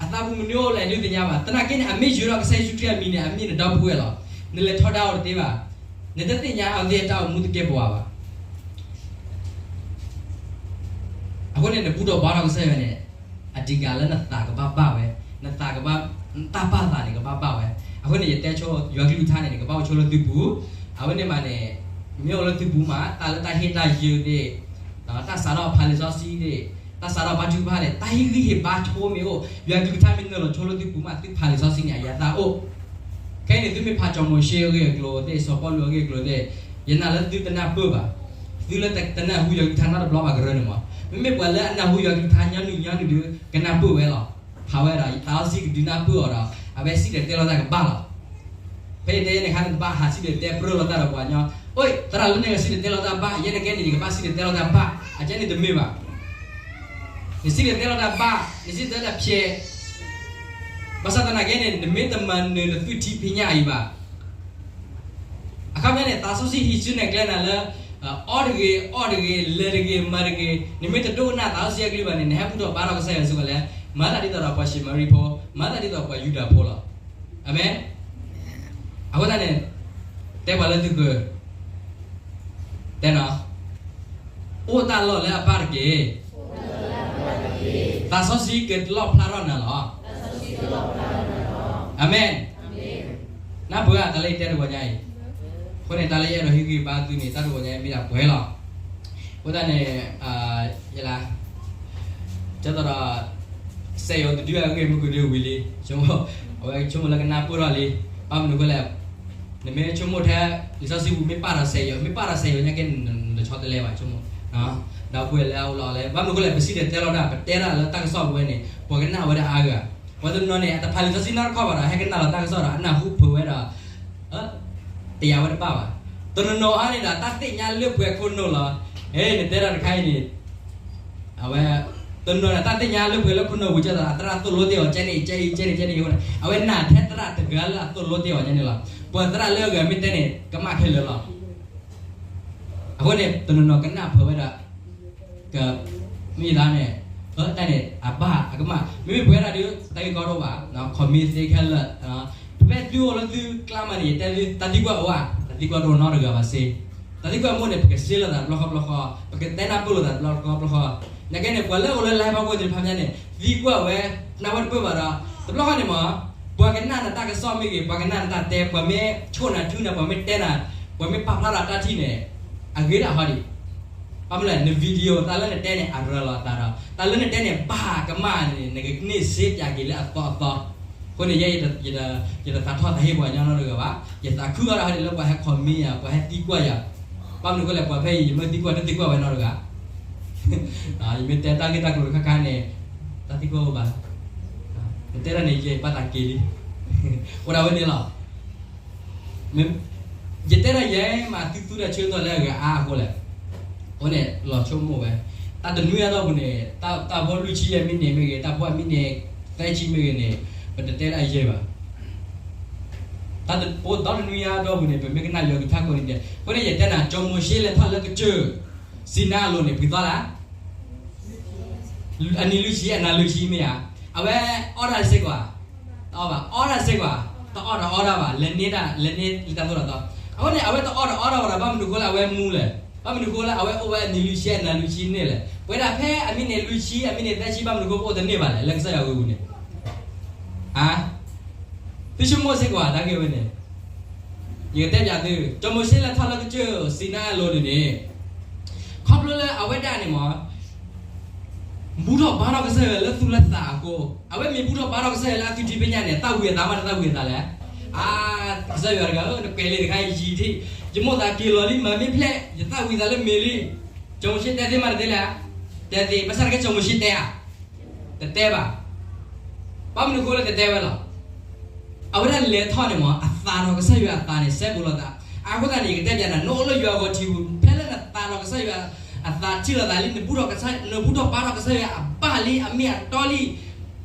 အသးပူၤမနုၤအိၣ်လဲၣ်ဒုးတသ့ၣ်ညါဘၣ်. သနာ်က့န့ၣ် အမ့ၢ်ယၢၤထီၣ်ကစၢ်ယ့ၣ်ၡူးခရံာ်အမံၤန့ၣ် အမ့ၢ်နဒီပုၢ်ဝဲၢ်လီၤ. နလဲၤထီဒါအီၤတသ့ဘၣ်. နတသ့ၣ်ညါအဝဲသ့ၣ်အတၢ်အိၣ်မူသကဲာ်ပဝးဘၣ်. အဃိန့ၣ် နဘူၣ်ထီၣ်ဘါထီၣ်ကစၢ်ယွၤန့ၣ် အဓိကလၢနသးကဘၣ်ဘၣ်ဝဲ, နသးကဘၣ် တၢ်ပာ်သးန့ၣ် ကဘၣ်ပာ်ဝဲ. အဃိန့ၣ် ယတဲဆိ ယွၤကလုၢ်ကထါန့ၣ်န့ၣ် ကဘၣ်အိၣ်ဆိလၢသုပူၤ. အဝဲန့ၣ်မးန့ၣ် မ့ၢ်အိၣ်လၢသုပူၤမး တၢ်လၢတၢ်ဟ့ၣ်တၢ်ယၢၤသ့ၣ်, တၢ်စးထီၣ်ဖးလံာ်စီဆှံသ့ၣ်, တၢ်စးထီၣ်ဘါထုကဖၣ်သ့ၣ်, တၢ်ဟ့ၣ်ဂံၢ်ဟ့ၣ်ဘါဆိမ့ၢ်အိၣ်, ယွၤကလုၢ်ကထါမ့ၢ်နုာ်လီၤဆိလၢသုပူၤမး သုဖးလံာ်စီဆှံန့ၣ် အယၤသၣ်အိၣ်. ခဲအံၤန့ၣ် သုမ့ၢ်ဖးစီၤမိၤၡ့အဂ့ၢ်အကျိၤသ့ၣ်, စီၤပီလူးအဂ့ၢ်အကျိၤသ့ၣ်, ယနာ်လၢသုတနၢ်ပၢၢ်ဘၣ်. သုလၢတနၢ်ဟူယွၤကလုၢ်ကထါနီတဘျီဘၣ်ကရၢန့ၣ်မး, မ့မ့ၢ်ပှၤလၢအနၢ်ဟူယွၤကလုၢ်ကထါညီနုၢ်ညီနုၢ်ဒီး ကနၢ်ပၢၢ်ဝဲလီၤ. ဖးဝဲဒီး သးစီဆှံကဒုးနၢ်ပၢၢ်အီၤဒီး အဝဲစံၣ်တဲၤတဲလီၤတၢ်ကဘၣ်လီၤ. ဖဲယတဲယဲန့ၣ်အခါန့ၣ် တဘၣ်ဟးစံၣ်တဲၤတဲပြၢလိာ်တၢ်ဒီးပှၤညီ, အိ သရၣ်လၢန့ၣ်ကစံၣ်တဲၤတဲလီၤတၢ်ဘၣ်, ယဲန့ၣ်ကဲန့ၣ် ယကဘၣ်စံၣ်တဲၤတဲလီၤတၢ်ဘၣ်, အကဲန့ၣ်တမ့ၢ်ဘၣ်. နစံၣ်တဲၤတဲလီၤတၢ်ဘၣ်, နစံၣ်တဲၤတဲလီၤတၢ်ဖျဲး, ဘၣ်ဆၣ်သနာ်က့န့ၣ် နမ့ၢ်တမၤနၢၤနသုထံဖံးညၣ်အံၤဘၣ်. အခီပညီန့ၣ် သးစီဆှံဟံးစုနဲၣ်ကျဲနၤလၢ အီၣ်တဂ့ၤ, အီၣ်တဂ့ၤ, လဲၤတဂ့ၤ, မၤတဂ့ၤ, နမ့ၢ်တဒိကနၣ်သးစီဆှံအကလုၢ်ဘၣ်န့ၣ် နဟဲဘူၣ်ထီၣ်ဘါထီၣ်ကစၢ်ယွၤစ့ၢ်ကီးလဲၣ်, မၤသးဒ်သိးဒီးပှၤၡမရံဖိ, မၤသးဒ်သိးပှၤယူဒၤဖိလီၤ. အၤမ့ၣ်. အဃိသတးန့ၣ် တဲပှၤလၢသုက တဲနီၤ, အိၣ်တၢ်လီၢ်လၢအဘၣ်တက့ၢ်. သးစီဆှံကလီၣ်ဖျါထီၣ်နၤလီၤ. အၤမ့ၣ်. နၢ်ပၢၢ်ဧါ တၢ်လၢယတဲတဂီၤညါအံၤ. အဃိန့ၣ် တၢ်လၢယအဲၣ်ဒိးဟ့ၣ်ဂံၢ်ဘါသုန့ၣ် တၢ်တဂီၤညါအံၤမ့ၢ်ဒၣ်ပှဲၤလီၤ. အဃိသတးန့ၣ် ယဲလၢ ကဲသိးဒီး စက်ရုံတဒုအဂ့ၢ်မုၢ်ကဒုဝံၤလံ, ဆိကမိၣ်, အဝဲဆိကမိၣ်လၢကနၢ်ပၢၢ်ထီၣ်လံ, ဘၣ်မနုၤအဃိလဲၣ်, နမ့ၢ်ဆိကမိၣ်ထဲ လံာ်စီဆှံပူၤမ့ၢ်ပာ်ဒီးစက်ရုံ, မ့ၢ်ပာ်ဒီးစက်ရုံညါကဲ နတဆီတလဲဘၣ်ဆိကမိၣ်, ဒီပုၢ်ဝဲၢ်လၢအအိၣ်လီၤလဲၣ်, ဘၣ်မနုၤအဃိလဲၣ် ပစံၣ်တဲၤတဲလီၤတၢ် ပတဲတၢ်လၢတၢ်ကစီၣ်ပဝဲန့ၣ် ပှၤကနၣ်ဝဲဒၣ်အါဂၤ, ပှၤတနီၤန့ၣ် အတဖးလံာ်စီဆှံနီတခီၣ်ဘၣ်ဒီး ဟဲကနၣ်လီၤတၢ်ကစီၣ်ဒီး အနၢ်ဟူဖုးဝဲဒီး တယာ်ဝဲတဘၣ်ဘၣ်. တနီၤနီၤအါန့ၣ်ဒီး တၢ်သ့ၣ်ညါလၢပှဲၤခိၣ်နူာ်လီၤ. ဟဲ နတဲတၢ်တခါအံၤန့ၣ်, အဝဲ တနီၤန့ၣ် တၢ်သ့ၣ်ညါလၢပှဲၤလၢခိၣ်နူာ်ဝံၤ ကဲသိး အသရၣ်သိၣ်လိတ့ၢ်အီၤ ကဲန့ၣ် ကဲအံၤ ကဲန့ၣ် ကဲန့ၣ်အဃိန့ၣ် အဝဲနာ်ထဲသရၣ်တဂၤလၢအသိၣ်လိတ့ၢ်အီၤညါန့ၣ်လီၤ. ပှၤသရၣ်လၢအဂၤမ့ၢ်တဲန့ၣ် ကမၣ်ခဲလၢာ်လီၤ. အဃိန့ၣ် တနီၤနီၤကနၣ်ဖုးဝဲဒီး က မ့ၢ်ယသးန့ၣ်, တၢ်န့ၣ် အဘၣ်အကမၣ် မ့မ့ၢ်ပှဲၤဒၣ်ဒီး တၢ်ဂ့ၢ်ကီတအိၣ်ဘၣ်, ခီမ့ၢ်သ့ခဲလၢာ်, ဖဲသုအိၣ်လၢသုကျါမးန့ၣ် ယတဲသု တၢ်သံကွၢ်အိၣ်ဧါ, တၢ်သံကွၢ်တအိၣ်နီတဂၤဘၣ်စ့, တၢ်သံကွၢ်မိၢ်န့ၣ် ပကစ့လိာ်သးတဘျီဃီဘျီဃီ, ပကတဲနၢ်ပၢၢ်လိာ်သးတဘျီဃီဘျီဃီ, နာ်က့န့ၣ် ပှၤလၢအိၣ်လၢ live ဟီၣ်ခိၣ်သ့ၣ်တဖၣ်ညါန့ၣ် သံကွၢ်ဝဲ နၢ်ဝဲတပၢၢ်ဘၣ်ဒီး တဘျီဃီန့ၣ်မး ပှၤကနၣ်နတၢ်ကစီၣ်မ့ၢ်ဂ့ၤ, ပှၤကနၣ်နတၢ်တဲ, ပှၤမ့ၢ်ဆိၣ်နၤထုနၤ, ပှၤမ့ၢ်တဲနၤ, ပှၤမ့ၢ်ပာ်ဖျါထီၣ်တၢ်ထံၣ်န့ၣ် အဂ့ၤဒၣ်ဟီဒံး. ဘၣ်မနုၤလဲၣ် န video တၢ်လၢနတဲန့ၣ် အရၤလီၤအသးဒီး တၢ်လၢနတဲန့ၣ် ဘၣ်ကမၣ်န့ၣ် နကန့ၢ်စ့ပၠးက့ၤလၢအသီအသီ. အဃိန့ၣ် ယဲ ယတသးထီၣ်သးဟ့ပှၤကညီနီတဂၤဘၣ်, ယသးခုအီၤဒၣ်ဟီဒံးလၢပှၤဟဲ comment ယၤ, ပှၤဟဲသံကွၢ်ယၤ, ဘၣ်မနုၤအဃိလဲၣ် ပှၤဖဲအံၤ ယမ့ၢ်သံကွၢ် တသံကွၢ်ဝဲနီတဂၤ ယမ့ၢ်တဲတၢ်ဂ့ၢ်တၢ်ကျိၤတခါခါန့ၣ် တၢ်သံကွၢ်အိၣ်ဘၣ်, နတဲဒၣ်န့ၣ် ယဘၣ်သးက့ၤလံ, အိၣ်ဒၣ်ဝဲန့ၣ်လီၤ. ယတဲဒၣ်ယဲမး သုသူတၢ်ဆၢကတီၢ်လၢအဂၤအါအဃိလဲၣ်, အဃိန့ၣ် လီၤဆိကမိၣ်ဝဲ, တၢ်တနွံအါထီၣ်ပူၤန့ၣ် တၢ်ဖိလွံၢ်ဆံယဲၢ်မံးနံးမ့ၢ်ဂ့ၤ, တၢ်ဖိအမံးနံးသၢဆံမ့ၢ်ဂ့ၤန့ၣ် ပတတဲလၢအယဲၢ်ဘၣ်. တၢ်တပိဒီတနွံအါထီၣ်ပူၤန့ၣ် ပမ့ၢ်ကနၣ်ယွၤကလုၢ်ကထါကိးနံၤဒဲး, အဃိန့ၣ် ယတဲနၤ စီၤမိၤၡ့လဲၤထီၣ်လၢကစၢၢ်စံနါအလိၤန့ၣ် ပှဲၤသီလၢ အနံၤလွံၢ်ဆံ အနၤလွံၢ်ဆံမ့ၢ်ဧါ, အဝဲအီၣ်တၢ်စ့ၢ်ကီးဧါ, တအီၣ်ဘၣ်, အီၣ်တၢ်စ့ၢ်ကီးဧါ, တအီၣ်တအီတၢ်ဘၣ်, လဲၤန့ၢ်တၢ်, လဲၤန့ၢ်လၢတၢ်သိၣ်တၢ်သီ, အဃိန့ၣ် အဝဲတအီၣ်တအီတၢ်ဘၣ်ဒီး ဘၣ်မနုၤဃိလၢအဝဲမူလဲၣ်, ဘၣ်မနုၤဃိလၢအဝဲအိၣ်ဝဲအနံၤလွံၢ်ဆံ အနၤလွံၢ်ဆံန့ၣ်လဲၣ်, ပဝဲဒၣ်ဖဲအမံးနံးလွံၢ်ဆံ အမံးနံးသၢဆံ ဘၣ်မနုၤဃိပအိၣ်တန့ၢ်ဘၣ်လဲၣ် လၢကစၢ်ယွၤအဂ့ၢ်ပူၤန့ၣ် ဟါ, သုဆိကမိၣ်စ့ၢ်ကီးဧါ တၢ်ဂ့ၢ်ဝဲန့ၣ်, ယကတဲပၠးသု, စီၤမိၤၡ့လဲၤထီၣ်လၢကစၢၢ်စံနါအလိၤန့ၣ်န့ၣ်, ခီဖျိလၢအဝဲဒၣ်န့ၣ်မး ဘူၣ်ထီၣ်ဘါထီၣ်ကစၢ်ယွၤလၢသူၣ်လၢသးအဃိ, အဝဲမ့ၢ်ဘူၣ်ထီၣ်ဘါထီၣ်ကစၢ်ယွၤလၢအသူၣ်ထံဖံးညၣ်န့ၣ် သၣ်ဝံၤအသးမး တသၣ်ဝံၤအသးလဲၣ်, အါ, ကစၢ်ယွၤတဂၤဧၢ, နကွဲးလံာ်တခါအံၤယံာ်ထံး, ယမိၣ်သးက့ၤလီၤလံ မၤမ့ၢ်ဖျဲး ယသၣ်ဝံၤသးလၢမ့ၢ်လံ, စီၤမိၤၡ့တဲသ့မးတသ့လဲၣ်, တဲသ့, ဘၣ်ဆၣ်တကဲစီၤမိၤၡ့တဲဧါ, တတဲဘၣ်, ဘၣ်မနုၤအဃိလၢတတဲဝဲလီၤ အဝဲဒၣ်လဲၤထီၣ်န့ၣ်မး အသးဒီးကစၢ်ယွၤအသးန့ၣ် စဲဘူးလိာ်သး, အဃိသတးန့ၣ် ယကတဲပၠးနၤ နအိၣ်လၢယွၤအဂီၤထံးပူၤ ဖဲလၢနသးဒီးကစၢ်ယွၤအသးထံၣ်လိာ်သးလံ နဘူၣ်ထီၣ်ကစၢ်, နဘူၣ်ထီၣ်ဘါထီၣ်ကစၢ်ယွၤအဘၣ်လံ အမ့ၢ်အတီလံ,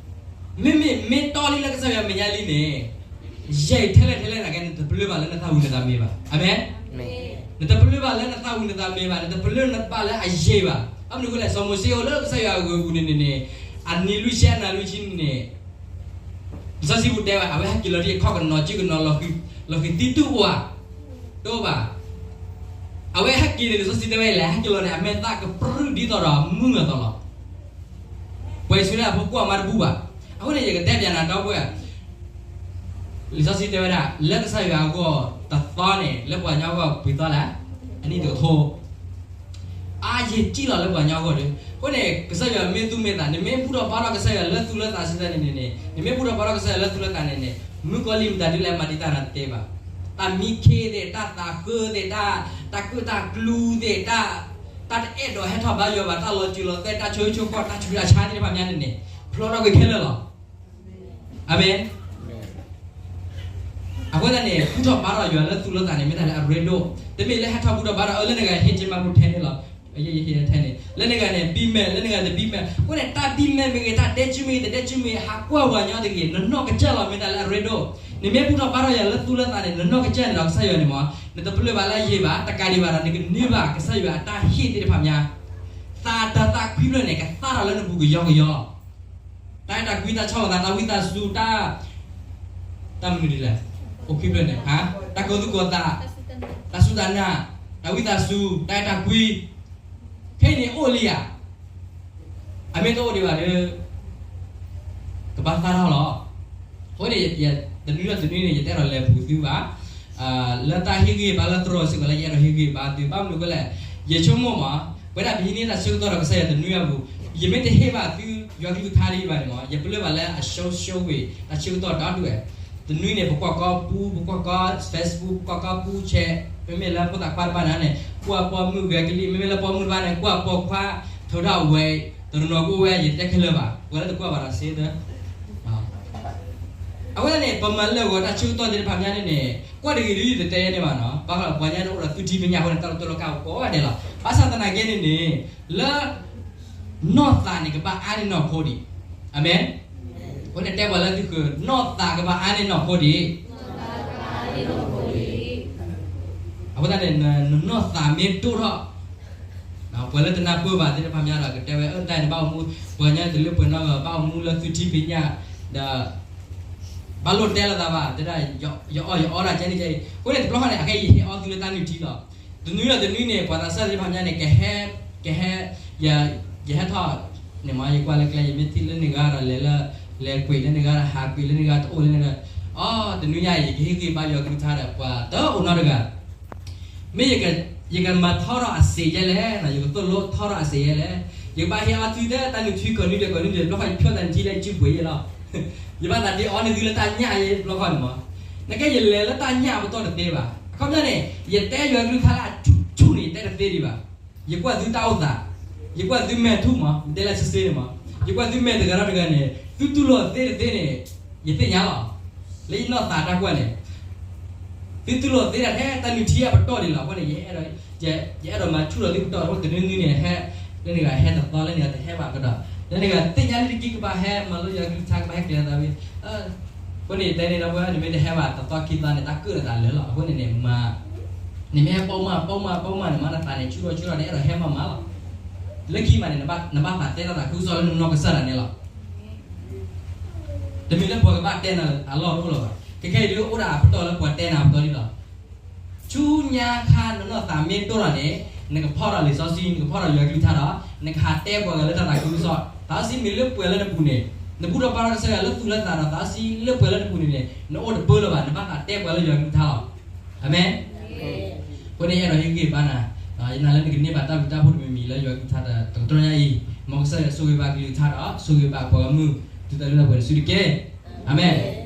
မ့မ့ၢ်မ့ၢ်တီလံလၢကစၢ်ယွၤအမဲာ်ညါလံန့ၣ်, ယဲၢ်ထဲလဲၣ်ထဲလဲၣ်သနာ်က့ နတပလၢၢ်ဘၣ်လၢနသၣ်ဝံၤနသးမ့ၢ်ဘၣ်. အၤမ့ၣ်. နတပလၢၢ်ဘၣ်လၢနသၣ်ဝံၤနသးမ့ၢ်ဘၣ်, နတပလၢၢ်နဘၣ်လၢအယဲၢ်ဘၣ်. ဘၣ်မနုၤအဃိလဲၣ်, စီၤမိၤၡ့အိၣ်လၢကစၢ်ယွၤအဂ့ၢ်ပူၤန့ၣ်န့ၣ်, အနံၤလွံၢ်ဆံအနၤလွံၢ်ဆံန့ၣ် လံာ်စီဆှံပူၤတဲဝဲ အဝဲဟဲက့ၤလီၤဒ်အခီၣ်ကနီၤ ကၠံၣ်ကနီၤ လီၤဃံၤသံတူၢ်အိၣ်ဧါ, တအိၣ်ဘၣ်. အဝဲဟဲက့ၤန့ၣ် လံာ်စီဆှံတဲဝဲလဲၣ်, ဟဲက့ၤလီၤန့ၣ် အမဲာ်သၣ်ကပြုၢ်ဒ်သိးဒီးမုၢ်အသိးလီၤ. ပှဲၤဆူလၢအဖိကွၢ်မါတဘူၣ်ဘၣ်. အဃိန့ၣ် ယကတဲပၠးနၤဒီပုၢ်ဝဲၢ်, လံာ်စီဆှံတဲဝဲဒၣ် လၢကစၢ်ယွၤအဂီၢ်တသီန့ၣ် လၢပှၤကညီအဂီၢ်ပှဲၤသီလဲၣ်, အနံၣ်တကထိ အါယံာ်ကံၣ်လီၤလၢပှၤကညီအဂီၢ်ဒီး, အဃိန့ၣ် ကစၢ်ယွၤမ့ၢ်သူၣ်မ့ၢ်သး နမ့ၢ်ဘူၣ်ထီၣ်ဘါထီၣ်ကစၢ်ယွၤလၢသူၣ်လၢသးစံးသးန့ၣ်န့ၣ်, နမ့ၢ်ဘူၣ်ထီၣ်ဘါထီၣ်ကစၢ်ယွၤလၢသူၣ်လၢသးန့ၣ်န့ၣ်, မုၣ်ကီၤလံၢ်မတၤဒုလဲၣ်မၤဒံးတၢ်နၤတတဲဘၣ်. တၢ်မံခ့သ့ၣ်, တၢ်သးဃၢသ့ၣ်, တၢ်ကၢၣ်တၢ်ကျူသ့ၣ်, တၢ်တအဲၣ်ဒိးဟဲထီၣ်ဘါယွၤဘၣ်, တၢ်လီၤစၢၤလီၤသွဲၣ်, တၢ်ဆၢဂ့ၤဆၢဝါ, တၢ်ဆူးတၢ်ဆါသ့ၣ်တဖၣ်မးန့ၣ်န့ၣ်, ဖျီထီၣ်ကွံာ်ခဲလၢာ်လီၤ. အၤမ့ၣ်. အဃိသတးန့ၣ် ဘူၣ်ထီၣ်ဘါထီၣ်ယွၤလၢသူၣ်လၢသးန့ၣ် မ့ၢ်တၢ်လၢအရ့ဒိၣ်, တမ့ၢ်လၢဟဲထီၣ်ဘူၣ်ထီၣ်ဘါထီၣ် အၢ လၢနဂၤဟ့ၣ်က့ၤမၤပူၤထဲန့ၣ်လီၤ. ထဲန့ၣ် လၢနဂၤန့ၣ် ဘံမဲာ်, လၢနဂၤတဘံမဲာ်, အဃိန့ၣ် တၢ်ဘံမဲာ်မ့ၢ်ဂ့ၤ, တၢ်ဒဲကုမ့ၢ်ဂ့ၤ, တဒဲကုမ့ၢ်ဂ့ၤ, ဟးကွၢ်ပှၤကညီတဂ့ၤ, နနီၢ်ကစၢ်လီၤ မ့ၢ်တၢ်လၢအရ့ဒိၣ်. နမ့ၢ်ဘူၣ်ထီၣ်ဘါထီၣ်ယွၤလၢသူၣ်လၢသးန့ၣ် နနီၢ်ကစၢ်န့ၣ်ဒီး ကစၢ်ယွၤန့ၣ်မး နတပျၢ်ဘၣ်လၢအယံာ်ဘၣ်, တကးဒံးဘၣ်ဒီး နကန့ၢ်ဘၣ်ကစၢ်ယွၤအတၢ်ဟ့ၣ်သ့ၣ်တဖၣ်မး, သးတၢ်သးခွံဖျၢၣ်န့ၣ် ကသၣ်ထီၣ်လၢနပူၤကယီကယီ တၢ်အဲၣ်တၢ်ကွံ, တၢ်ဆီၣ်လီၤသး, တၢ်ဝံသးစူၤ, တၢ်, တၢ်မနုၤဒ်လဲၣ်, အိၣ်ခံဖျၢၣ်န့ၣ်, တၢ်ကီၤသူၣ်ကီၤသး, တၢ်စူၢ်တၢ်နာ်, တၢ်ဝံသးစူၤ, တၢ်အဲၣ်တၢ်ကွံ, ခဲအံၤန့ၣ်အိၣ်လံဧါ. အမ့ၢ်တအိၣ်ဒံးဘၣ်ဒီး ကဘၣ်သၣ်ထီၣ်လီၤ. အဃိန့ၣ် တနွံဒီးတနွံန့ၣ် ယတအဲၣ်ဒိးလဲၤပူၤသုဘၣ်. လၢတၢ်ဟ့ၣ်ဂံၢ်ဘါလၢသရိာ်စ့ၢ်ကီးလၢ ယအဲၣ်ဒိးဟ့ၣ်ဂံၢ်ဘါသု ဘၣ်မနုၤအဃိလဲၣ်, ယဆိကမိၣ်မး, ပဝဲဒၣ်ပဟံးန့ၢ်တၢ်ဆၢကတီၢ်ဒီးကစၢ်ယွၤတနွံအပူၤ, ယမ့ၢ်တဟ့ၣ်ဘၣ်သုယွၤကလုၢ်ကထါဒံးဘၣ်န့ၣ်မး, ယပလၢၢ်ဘၣ်လၢအရှုံးရှုံးဝ့ၢ် တၢ်ဆၢကတီၢ်ဒီဒူၣ်ဝဲ. တနွံန့ၣ် ပကွၢ်ကီပူ, ပကွၢ်ကီ Facebook, ပကွၢ်ကီပူ chat, မ့မ့ၢ်လၢဖိသၣ်ခွါတဖၣ်န့ၣ် ကွၢ်ပိာ်မုၣ်ဂဲၤကလံၣ်, မ့မ့ၢ်လၢပိာ်မုၣ်တဖၣ်န့ၣ် ကွၢ်ပိာ်ခွါ ထုးထီၣ်ဝဲ, တနီၤနီၤကအိၣ်ဝဲ ယတဲခဲလၢာ်ဘၣ်, ပှၤလၢတကွၢ်ဘၣ်ဒီးစ့သၢ အဃိသတးန့ၣ် ပမၤလၢာ်ဂီၤတၢ်ဆၢကတီၢ်သ့ၣ်တဖၣ်မးန့ၣ်န့ၣ်, ကွၢ်တဂ့ၤဒ်ယတတဲန့ၣ်ဘၣ်နီၤ, ဘၣ်ဃးပှၤညါန့ၣ်အိၣ်ဒီးသူၣ်ထံပညၣ်အဃိန့ၣ် တၢ်လီၤတိၢ်လီၤကါအိၣ်ကိးဂၤဒဲးလီၤ. ဘၣ်ဆၣ်သနာ်က့န့ၣ်န့ၣ်, လၢ နီၢ်သးန့ၣ်ကဘၣ်အါန့ၢ်နီၢ်ခိဒံး. အၤမ့ၣ်. အဃိန့ၣ်တဲပှၤလၢသုဃၢၤ, နီၢ်သးကဘၣ်အါန့ၢ်နီၢ်ခိဒံး. အဃိသတးန့ၣ် နနီၢ်သးမ့ၢ်ဒိၣ်ထီၣ် ပှၤလၢတနၢ်ပၢၢ်ဘၣ်သ့ၣ်တဖၣ်မးဒီး ကတဲဝဲ အၢ တၢ်အံၤန့ၣ်ဘၣ်အိၣ်မူ, ပှၤညါတလၢပှဲၤနီတဂၤ ဘၣ်အိၣ်မူလၢသူၣ်ထံပညၣ်, ဒီး ဘၣ်လိၣ်တဲလိာ်သးဘၣ်, တဲဒၣ် ယအီၣ်ယအီဒၣ်ကဲန့ၣ်ကဲအံၤ, အဃိန့ၣ်တဘျီဃီန့ၣ် အခဲအံၤယဟ့ၣ်အီသုလၢတၢ်နုၢ်ထံလီၤ. တနွံဒီးတနွံန့ၣ် ပှၤသးစၢ်သ့ၣ်တဖၣ်ညါန့ၣ် ကဟဲ, ကဟဲ, ယ, ယဟဲထီၣ်န့ၣ်မး ယကွၢ်လၢကျဲ ယမ့ၢ်ထံၣ်လၢန့ၣ်ဂၤဒီးလဲၤလၢ, လဲၤကွံာ်လၢန့ၣ်ဂၤဒီး ဟးကွံာ်လၢန့ၣ်ဂၤ တအိၣ်လၢန့ၣ်ဒီး, အိ တနွံညါအံၤ ယကဟ့ၣ်ဂံၢ်ဘါယွၤကလုၢ်ကထါဒီး ပှၤတအိၣ်နီတဂၤ မ့ၢ်ယကမၤထီထီၣ်အစ့းယဲလဲၣ်, ယကသိၣ်လိထီထီၣ်အစ့းယဲလဲၣ်, ယကဘၣ်ဟ့ၣ်အီသုလၢတၢ်နုၢ်ထံကီၢ်နုၢ်ဒဲး ဘျီဃီယဖျီတၢ်နုၢ်ထံလၢစုပှ့ၤယဲလီၤ. ယဘၣ်သးဒ့အီန့ၢ်သုလၢတၢ်ညၣ်ယဲ ဘျီဃီန့ၣ်မး, နကဲယလဲၤလၢတၢ်ညၣ်အပတီၢ်တသ့ဘၣ်. အခီပညီန့ၣ် ယတဲယွၤကလုၢ်ကထါလၢအထူးထူးန့ၣ် ယတဲတသ့ဒံးဘၣ်. ယကွၢ်သုတၢ်အိၣ်သး, ယကွၢ်သုမဲာ်ထူၣ်မး, တဲလၢဆ့ဆ့န့ၣ်မး, ယကွၢ်သုမဲာ်တဂၤဒီးတဂၤန့ၣ် သုတူၢ်လိာ်သ့တသ့န့ၣ် ယသ့ၣ်ညါလီၤ. လၢယနီၢ်သးတၢ်ကွၢ်န့ၣ် သုတူၢ်လိာ်သ့ဒၣ်ထဲတၢ်နုၢ်ထံအပတီၢ်ဒံးလီၤ. အဃိန့ၣ် ယအဲၣ်ဒိးမၤဆူၣ်ထီၣ်သုပတီၢ်အဃိ တနွံနွံန့ၣ် ဟဲ, လၢန့ၣ်ဂၤဟဲတသီ လၢန့ၣ်ဂၤတဟဲဘၣ်ကဒီး, လၢန့ၣ်ဂၤသ့ၣ်ညါလံတက့ၢ် ကဘၣ်ဟဲမၤလိယွၤကလုၢ်ကထါ ကဘၣ်ဟဲကျဲၤသးဝံၤ, အဃိန့ၣ် ယတဲန့ၣ်ဒီး နမ့ၢ်တဟဲဘၣ်တသီခံသီန့ၣ် တၢ်ကၢၣ်လၢသးလၢာ်လီၤ. အဃိန့ၣ်န့ၣ် မၤ, နမ့ၢ်ဟဲပိာ်မၢ် ပိာ်မၢ် ပိာ်မၢ်န့ၣ် မၤနသးန့ၣ် ဆူၣ်ထီၣ်ဆူၣ်ထီၣ်န့ၣ် အဲၣ်ဒိးဟဲမၤမၤလီၤ. လၢခံမးန့ၣ် နဘၣ်သးတဲတၢ်သးခုကစီၣ်လၢနနီၢ်ကစၢ်ဒၣ်နဲလီၤ. တမ့ၢ်လၢပှၤကဘၣ်တဲနၤအလီၢ်တအိၣ်လၢၤဘၣ်. ခဲခဲအံၤဒုးအိၣ်ဒၣ်အပတီၢ်လၢပှၤတဲနၤအပတီၢ်ဒံးလီၤ. ဆူညါခါနနီၢ်သးမ့ၢ်ဒိၣ်ထီၣ်န့ၣ် နကဖီၣ်ဒီးလံာ်စီဆှံ နကဖီၣ်ဒီးယွၤကလုၢ်ကထါဒီး နကဟးတဲပှၤဂၤလၢတၢ်သးခုကစီၣ်. သးစီဆှံမ့ၢ်လၢပှဲၤလၢနပူၤန့ၣ်, နဘူၣ်ထီၣ်ဘါထီၣ်ကစၢ်ယွၤလၢသူၣ်လၢသးဒီး သးစီဆှံလၢပှဲၤလၢနပူၤန့ၣ်န့ၣ် နအိၣ်တပၢလၢၤဘၣ်, နဘၣ်သးတဲပှၤလၢယွၤကလုၢ်ကထါလီၤ. အၤမ့ၣ်. အဃိန့ၣ်ယအဲၣ်ဒိးဟ့ၣ်ဂံၢ်ဘါနၤ, ယနာ်လၢနကန့ၢ်ဘၣ်တၢ်ဘျုးတၢ်ဖှိၣ်တမံၤမံၤလၢယွၤကလုၢ်ကထါတကတီၢ်ညါအံၤ, မ်ကစၢ်ယွၤဆိၣ်ဂ့ၤဘၣ်ကလုၢ်ကထါဒီး ဆိၣ်ဂ့ၤဘၣ်ပှၤဂီၢ်မုၢ် တုၤတၢ်လၢတၢ်ပှဲၤတစုတက့ၢ်. အၤမ့ၣ်.